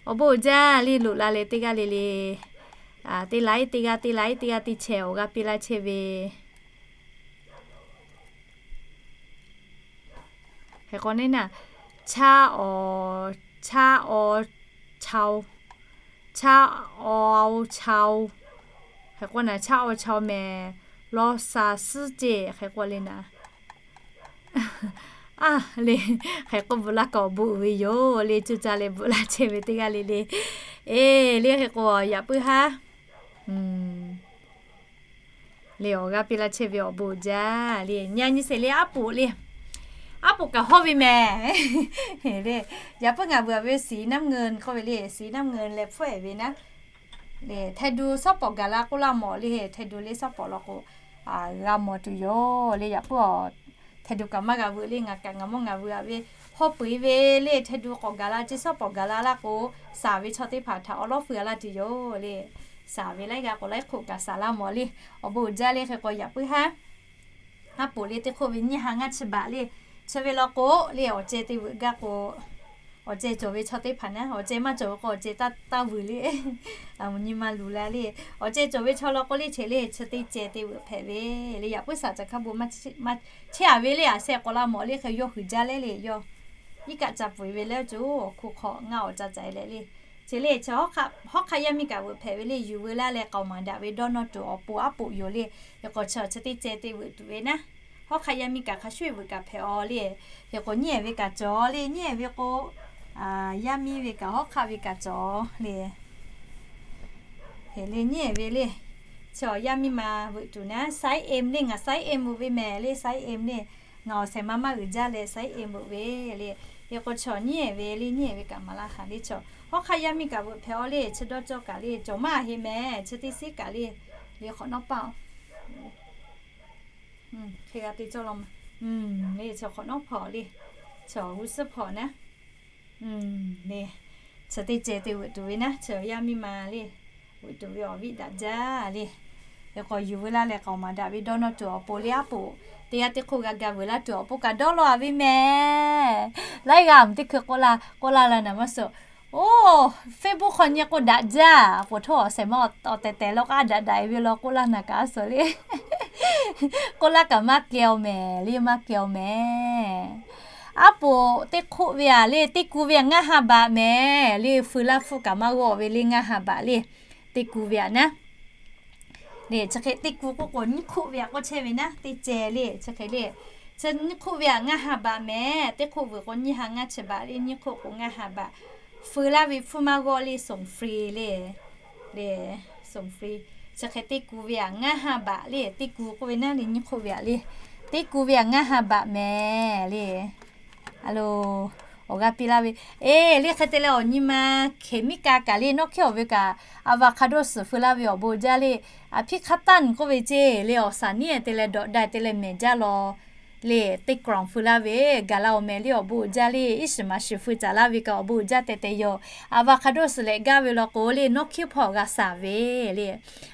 Awˬ bon uiˍ jaˇ le, loꞈ la leh teˇ g'aˇ le le, teˇ laiˉ teˇ g'aˇ, teˇ laiˉ teˇ g'aˇ teˇ chehˇ awˬ g'a piˇ laˇ chehˇ ve. Hk'e k'o neˉ naˉ, cha awˬ, cha awˬ, cha, cha awˬ, cha, hk'e k'o naˉ, cha awˬ cha mehˍ, law sha suhˉ ceˇ hk'e k'o le naˉ. A le, hk'e k'o bvuhꞈ laˇ kaꞈ awˬ bon uiˍ ve yoˬ le, co ca leh bvuhꞈ laˇ chehˇ ve teˇ g'aˇ le le. Eˬ le, hk'e k'o yaꞈ puiˉ haˉ le awˬ g'a piˇ laˇ chehˇ ve awˬ bon uiˍ jaˇ le. Nyi a nyi sheˍ le, aˉ poꞈ le, aˉ poꞈ kaꞈ hawˇ ve mehˍ le. Yaꞈ puiˉ ngaˬ bvuhꞈ ve สีน้ำเงิน k'oˆ ve le, สีน้ำเงิน leh hpfuhˆ ehˍ ve naˉ. Le ไทยดู shawˉ pawˍ gaˬ la k'oˆ laˇ mawˬ le, ไทยดู le shawˉ pawˍ law k'o g'a mawˬ tuˬ yoˬ le. Yaꞈ puiˉ a ไทยดู kaꞈ maˇ g'a veuꞈ le, ngaˬ kaꞈ ngaˬ mawˇ ngaˬ veuꞈ a ve hawˇ peu eˬ ve le, ไทยดู k'awꞈ gaˬ la ceˇ, shawˉ pawˍ gaˬ la laˇ k'o, shaˍ ve chaw teˇ hpaˍ htaꞈ awˬ lawˉ feu a laˇ tuˬ yoˬ le. Shaˍ ve laiˉ g'aˇ k'o laiˉ hk'oˆ kaꞈ shaˍ laˇ mawˬ le. Awˬ bon uiˍ jaˇ le, hk'e k'o yaꞈ puiˉ haˉ aˉ poꞈ le teˇ hk'oˆ ve nyiˇ ha ngaˇ chi baꞈ le. Chi ve law k'o le, awˬ ceh te veuꞈ gaˇ k'o, awˬ ceh cawˬ ve chaw teˇ hpaˍ naˉ, awˬ ceh maˇ cawˬ ve k'o awˬ ceh taˇ taˇ vuiˬ le. Nyi ma luˬ la le. Awˬ ceh cawˬ ve chaw law k'o le, chi le chi teˇ ceh te veuꞈ hpehꞈ ve le. Yaꞈ puiˉ shaˍ caˬ hkaˇ bon maˇ chehˇ a ve le, a sheh k'awꞈ la mawˬ le, hk'e yawˇ huiˍ jaˇ leh le, yawˇ iˉ kaˆ ca peuˬ ve le, co awˬ hkoˇ hk'awꞈ ngaˇ awˬ ca caiˍ leh le. Chi le chi hawˉ hk'aˆ yaˇ miˇ kaꞈ veuꞈ hpehꞈ ve le, yuˬ veu laˇ leh k'aoˍ maˍ daꞈ ve dawˇ nawˇ tuˬ awˬ pon aˉ poꞈ yoˬ le. Hk'e k'o chi chi teˇ ceh te veuꞈ tuˬ ve naˉ. Hawˉ hk'aˆ yaˇ miˇ kaꞈ hk'a shuˍ veuꞈ kaꞈ hpehꞈ a le. Hk'e k'o nyiˇ ehˍ ve kaꞈ cawˬ le, nyiˇ ehˍ ve k'o, yaˇ miˇ ve kaꞈ hawˉ hk'aˆ ve kaꞈ cawˬ le. Hk'e le nyiˇ ehˍ ve le. Chi yaˇ miˇ ma veuꞈ tuˬ naˉ, size M le, ngaˬ size M veuꞈ ve mehˍ le, size M le. Ngaˬ awˬ shehˍ ma maˇ uiˍ jaˇ leh size M veuꞈ ve le. Hk'e k'o chi nyiˇ ehˍ ve le, nyiˇ ehˍ ve kaꞈ maˍ laˇ haˍ le. Chi hawˉ hk'aˆ yaˇ miˇ kaꞈ veuꞈ hpehꞈ a le, chi dawˇ cawˇ kaꞈ le, cawˬ maˇ heˆ mehˍ, chi teˇ shiˉ kaꞈ le. Le hk'awꞈ nawˉ paˇ hk'e g'a te cawˇ law ma. Le chi hk'awꞈ nawˉ hpawꞈ le, chi g'uˇ suhˉ hpawꞈ naˉ. Le chi teˇ ceh te veuꞈ tuˬ ve naˉ, chi yaˇ miˇ ma le, veuꞈ tuˬ ve awˬ viˉ daꞈ jaˇ le. Hk'e k'o yuˬ veu laˇ leh k'aoˍ maˍ daꞈ ve dawˇ nawˇ tuˬ awˬ pon le aˉ poꞈ teˇ g'aˇ teˇ hk'oˆ g'a ga veuꞈ laˇ tuˬ awˬ pon kaꞈ dawˇ law a ve mehˍ. Laiˉ g'aˇ teˇ hkui k'oˆ la, k'oˆ laˇ la naˍ maˇ suh. Oˇ, Facebook hk'aw nyi k'o daꞈ jaˇ, poˬ htoˇ awˬ shehˍ ma awˬ tehˬ tehˬ law k'aˉ daꞈ daꞈ e ve law k'oˆ laˇ naˍ kaꞈ a suh le. K'oˆ laˇ kaꞈ maˇ kehˬ awˬ mehˍ le, maˇ kehˬ awˬ mehˍ. Aˉ poꞈ teˇ hk'oˆ ve a le, teˇ ku ve a ngaˇ ha baꞈ mehˍ le, feu laˇ hpfuhˇ kaꞈ maˇ g'awˆ ve le, ngaˇ ha baꞈ le, teˇ ku ve a naˉ. Le chi hk'e teˇ ku k'oˆ k'o nyiˇ hk'oˆ ve aꞈ k'oˆ chehˇ ve naˉ, teˇ ceh le chi hk'e le. Chi nyiˇ hk'oˆ ve aꞈ ngaˇ ha baꞈ mehˍ. Teˇ hk'oˆ vuiˬ k'o nyiˇ ha ngaˇ chi baꞈ le, nyiˇ hk'oˆ k'o ngaˇ ha baꞈ. Feu laˇ ve hpfuhˇ maˇ g'awˆ le, ส่งฟรี le. Le, ส่งฟรี. Chi hk'e teˇ ku ve aꞈ ngaˇ ha baꞈ le, teˇ ku k'oˆ ve naˉ le nyiˇ hk'oˆ ve aꞈ le. Teˇ ku ve aꞈ ngaˇ ha baꞈ mehˍ le. A lo, awˬ g'aˇ piˇ laˇ ve, e, le hk'e te leh awˬ nyi ma, เคมีกา kaꞈ le nawˇ hkiˉ awˬ ve kaꞈ, avocado suhˍ feu laˇ ve awˬ bon jaˇ le. Aˬ hpiˇ hk'aˇ tanˇ k'oˆ ve ceˇ le, awˬ saˍ niˉ te leh dawꞈ da te leh mehˍ jaˇ law. Le teˇ กล่อง feu laˇ ve, gaˬ la awˬ mehˍ le awˬ bon jaˇ le, iˉ shiˍ maˍ shiˍ feu caˍ laˇ ve kaꞈ awˬ bon jaˇ tehꞈ tehꞈ yoˬ. Avocado suhˍ leh gaˇ ve law k'o le nawˇ hkiˉ hpawˇ g'a saˍ ve le.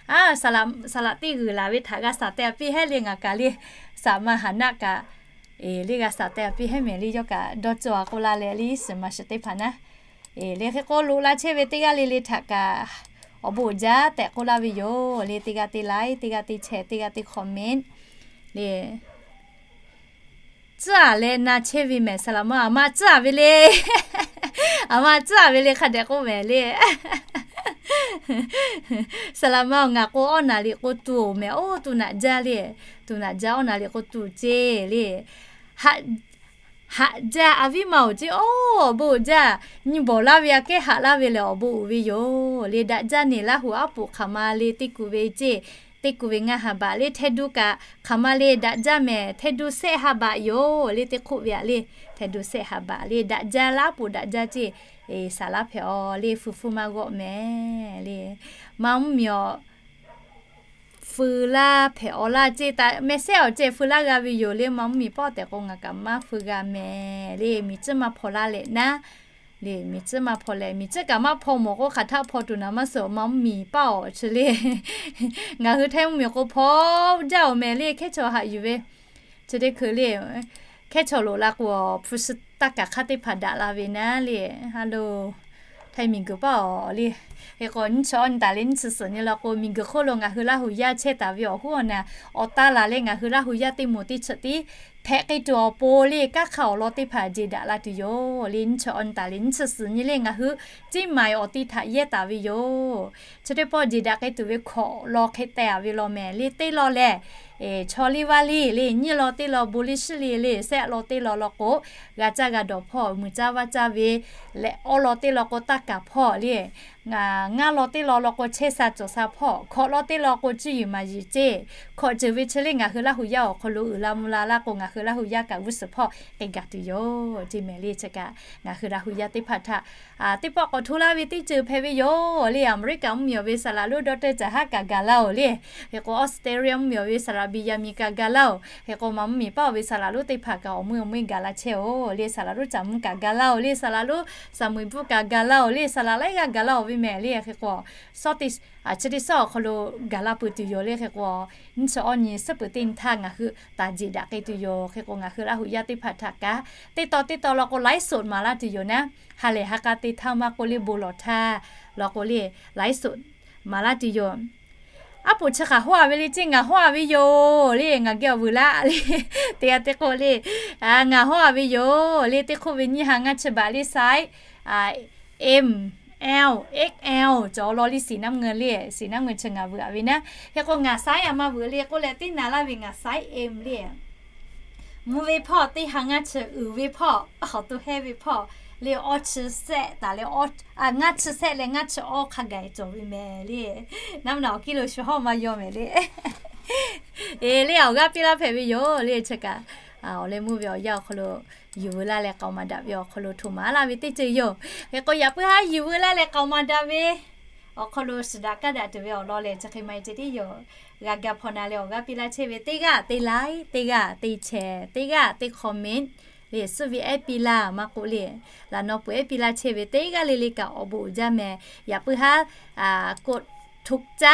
A, saˍ laꞈ teˇ g'uiˬ laˬ ve htaꞈ g'a saˍ tehꞈ piˇ heˉ le ngaˬ kaꞈ le, saˍ ma haˍ naˆ kaꞈ le g'a saˍ tehꞈ piˇ heˉ mehˍ le yawˇ kaꞈ dawˇ cawˬ a k'oˆ laˇ leh le iˉ shiˍ maˍ shiˍ teˇ hpaˍ naˉ. Le hk'e k'o loꞈ la chehˇ ve teˇ g'aˇ le le htaꞈ kaꞈ awˬ bon uiˍ jaˇ tehꞈ k'oˆ laˇ ve yoˬ. Le teˇ g'aˇ teˇ like, teˇ g'aˇ teˇ share, teˇ g'aˇ teˇ comment le. Tcuhˉ aˍ leh na chehˇ ve mehˍ saˍ laꞈ ma, aˬ ma tcuhˉ aˍ ve le. Aˬ ma tcuhˉ aˍ ve le hk'a dehꞈ k'oˆ mehˍ le. Saˍ laꞈ ma-oˬ, ngaˬ k'o awˇ naˍ liꞈ k'o tuˬ mehˍ, oˇ tuˬ naꞈ jaˇ le. Tuˬ naꞈ jaˇ, awˇ naˍ liꞈ k'o tuˬ ceˇ le. Haꞈ jaˇ, a viˉ ma-oˬ ceˇ, oˇ awˬ bon uiˍ jaˇ. Nyi bawˬ laˇ ve aꞈ kehˉ haꞈ laˇ ve lehˬ awˬ bon uiˍ ve yoˬ le. Daꞈ jaˇ neˬ Laˇ huˍ aˉ poꞈ hk'aˬ ma le teˇ ku ve ceˇ, teˇ ku ve ngaˇ ha baꞈ le. Hteh du kaꞈ hk'aˬ ma le daꞈ jaˇ mehˍ, hteh du sehˆ ha baꞈ yoˬ le. Teˇ hk'oˆ ve aꞈ le hteh du sehˆ ha baꞈ le. Daꞈ jaˇ laˇ poꞈ daꞈ jaˇ ceˇ, saˍ laˇ hpehꞈ-aw le, feu hpfuhˇ maˇ g'awˆ mehˍ le. Ma mvuhˇ miˬ awˬ feu laˇ hpehꞈ-aw laˇ ceˇ, mehˆ sehˆ awˬ ceh feu laˇ g'a ve yoˬ le. Ma mvuhˇ miˬ paˆ tehꞈ k'o ngaˬ kaꞈ maˇ feu g'a mehˍ le. Miˬ tcuhˉ maˇ hpaw laˇ leh naˉ le, miˬ tcuhˉ maˇ hpaw leh, miˬ tcuhˉ kaꞈ maˇ hpaw mawˬ k'o hk'aˬ htaˆ hpaw tuˬ naˍ maˇ suhˍ. Ma mvuhˇ miˬ paˆ awˬ chi le. Ngaˬ hui Htaiˇ mvuhˇ miˬ k'o hpaw jaˇ-oˬ mehˍ le, hkehˉ chaw haꞈ yuˬ ve. Chi teˇ hkui le, hkehˉ chaw loꞈ la k'o, hpu shi taˇ kaˬ hk'aˇ teˇ hpaˍ daꞈ la ve naˉ le. Ha lo, Htaiˇ miˬ guiˬ paˆ awˬ le. Hk'e k'o nyiˇ chi awˇ nyi taˍ leh nyiˇ chi suhˍ nyi law k'o, miˬ guiˬ hk'oˆ lo ngaˬ hui Laˇ huˍ yaˇ chehˇ taˍ ve awˬ hoˉ awˬ naˍ, awˬ taˇ la leh ngaˬ hui Laˇ huˍ yaˇ teˇ moˍ teˇ chi tiˉ hpehꞈ k'ai tuˬ awˬ pon le, kanˉ hk'aˇ awˬ lawn teˇ hpaˍ jeˬ daꞈ la tuˬ yoˬ le. Nyiˇ chi awˇ nyi taˍ leh nyiˇ chi suhˍ nyi le ngaˬ hui Ciˇ maiˍ awˬ ti htaꞈ yehˇ taˍ ve yoˬ. Chi teˇ pawˆ jeˬ daꞈ k'ai tuˬ ve hkawꞈ law hk'e teh-a ve law mehˍ le. Teˇ law lehˬ, chaw liˇ vaˇ liˇ le, nyiˇ law teˇ law bon liˇ shiˉ liˇ le, sehˆ law teˇ law law k'o, g'a caˇ g'a dawˬ hpawˇ muiˬ caˇ vaˇ caˇ ve leh, awˇ law teˇ law k'o taˇ kaˍ hpawˇ le, ngaˇ law teˇ law law k'o chehˇ sha cawˬ sha hpawˇ, hkawꞈ law teˇ law k'o cuˇ yiˍ maˍ yiˍ ceˇ. Hkawꞈ ceuˬ ve chi le ngaˬ hui Laˇ huˍ yaˇ awˬ hk'aw lo uiˍ la mvuh la laˇ k'o, ngaˬ hui Laˇ huˍ yaˇ kaꞈ g'uˇ suhˍ hpawˇ k'ai gaˬ tuˬ yoˬ ceˇ mehˍ le. Chi kaꞈ ngaˬ hui Laˇ huˍ yaˇ teˇ hpaˍ htaꞈ teˇ pawˆ k'awꞈ hto laˇ ve teˇ ceuˬ hpehꞈ ve yoˬ le. Aˍmeˍriˆkaꞈ mvuhˇ miˬ awˬ ve saˍ laꞈ lonˉ Doctor Caˍ haˉ kaꞈ gaˬ laˇ-oˬ le. Hk'e k'o Australia mvuhˇ miˬ awˬ ve saˍ laꞈ Benjamin kaꞈ gaˬ laˇ-oˬ. Hk'e k'o ma mvuhˇ miˬ paˆ awˬ ve saˍ laꞈ lonˉ teˇ hpaˍ kaꞈ awˬ meuˇ awˬ meuˇ gaˬ la chehˇ-oˬ le. Saˍ laꞈ lonˉ Caˍ mvuhˇ kaꞈ gaˬ laˇ-oˬ le. Saˍ laꞈ lonˉ Saˍ muiˍ buˇ kaꞈ gaˬ laˇ-oˬ le. Saˍ laꞈ laiˉ g'aˇ gaˬ laˇ-oˬ ve mehˍ le. Hk'e k'o sawˉ teˇ chi teˇ sawˉ awˬ hk'aw lo gaˬ la peuˬ tuˬ yoˬ le. Hk'e k'o nyiˇ chi awˇ nyi suhˉ peuˬ teˇ nyi htaˇ ngaˬ hui taˍ jeˬ daꞈ k'ai tuˬ yoˬ. Hk'e k'o ngaˬ hui Laˇ huˍ yaˇ teˇ hpaˍ htaꞈ kaꞈ teˇ taw teˇ taw law k'o ไลฟ์สด maˍ laˇ tuˬ yoˬ naˉ. Ha lehˬ ha k'a te htaˇ maˇ k'oˆ le bon lawˬ htaˇ law k'o le ไลฟ์สด maˍ laˇ tuˬ yoˬ. Aˉ poꞈ chi hk'aˬ hawˉ-a ve le ceˇ, ngaˬ hawˉ-a ve yoˬ le. Ngaˬ geh awˬ vuiˬ laˇ le, teˇ g'aˇ teˇ k'oˆ le, ngaˬ hawˉ-a ve yoˬ le. Teˇ hk'oˆ ve nyiˇ ha ngaˇ chi baꞈ le size M, L, X L cawˬ law le. สีน้ำเงิน le, สีน้ำเงิน chi ngaˬ vuiˬ-a ve naˉ. Hk'e k'o ngaˬ size-a maˇ vuiˬ le k'oˆ leh teˇ na laˇ ve ngaˬ size M le. Mvuhˇ ve hpawˇ teˇ ha ngaˇ chi uiˍ ve hpawˇ, awˬ to hehˇ ve hpawˇ le, awˇ chi sehˆ taˍ leh, ngaˇ chi sehˆ leh ngaˇ chi awˇ hk'a gaˬ cawˬ ve mehˍ le. Naˉ ma na awˬ kiˇ lo shu hawˉ maˇ yaw mehˍ le. E le awˬ g'aˇ piˇ laˇ hpehꞈ ve yoˬ le. Chi kaꞈ awˬ leh mvuhˇ ve awˬ yanˇ awˬ hk'aw lo yuˬ veu laˇ leh k'aoˍ maˍ daꞈ ve awˬ hk'aw lo hto maˍ laˇ ve teˇ ceuˬ yoˬ. Hk'e k'o yaꞈ puiˉ haˉ yuˬ veu laˇ leh k'aoˍ maˍ daꞈ ve awˬ hk'aw lo shiˍ daꞈ kaˇ daꞈ tuˬ ve awˬ lawn lehˬ chi hk'e maˇ heˆ ceh tiˉ yoˬ. G'a ga hpaw na leh awˬ g'aˇ piˇ laˇ chehˇ ve teˇ g'aˇ teˇ like, teˇ g'aˇ teˇ share, teˇ g'aˇ teˇ comment le, suhˉ ve ehˉ piˇ laˇ maˇ k'oˆ le, laꞈ naw peuˬ ehˉ piˇ laˇ chehˇ ve teˇ g'aˇ le le kaꞈ awˬ bon uiˍ jaˇ mehˍ. Yaꞈ puiˉ haˉ กดถูกใจ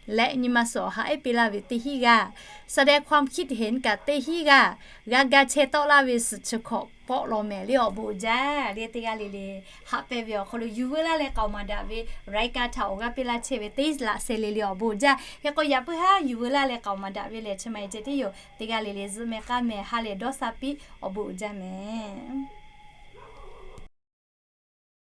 leh nyi ma suhˍ awˬ ha ehˉ piˇ laˇ ve teˇ hinˉ g'aˇ, แสดงความคิดเห็น kaꞈ teˇ hinˉ g'aˇ, g'a ga chehˇ tawˆ laˇ ve suhˍ chi hkawꞈ pawˆ law mehˍ le. Awˬ bon uiˍ jaˇ le. Teˇ g'aˇ le le haꞈ pehnˇ ve awˬ hk'aw lo yuˬ veu laˇ leh k'aoˍ maˍ daꞈ ve รายการ htaꞈ awˬ g'aˇ piˇ laˇ chehˇ ve teˇ laꞈ sheh le le awˬ bon uiˍ jaˇ. Hk'e k'o yaꞈ puiˉ haˉ yuˬ veu laˇ leh k'aoˍ maˍ daꞈ ve lehˬ chi maˇ heˆ ceh tiˉ yoˬ. Teˇ g'aˇ le le zuhˆ meh k'aˉ meh ha lehˬ dawˇ sha piˇ awˬ bon uiˍ jaˇ mehˍ.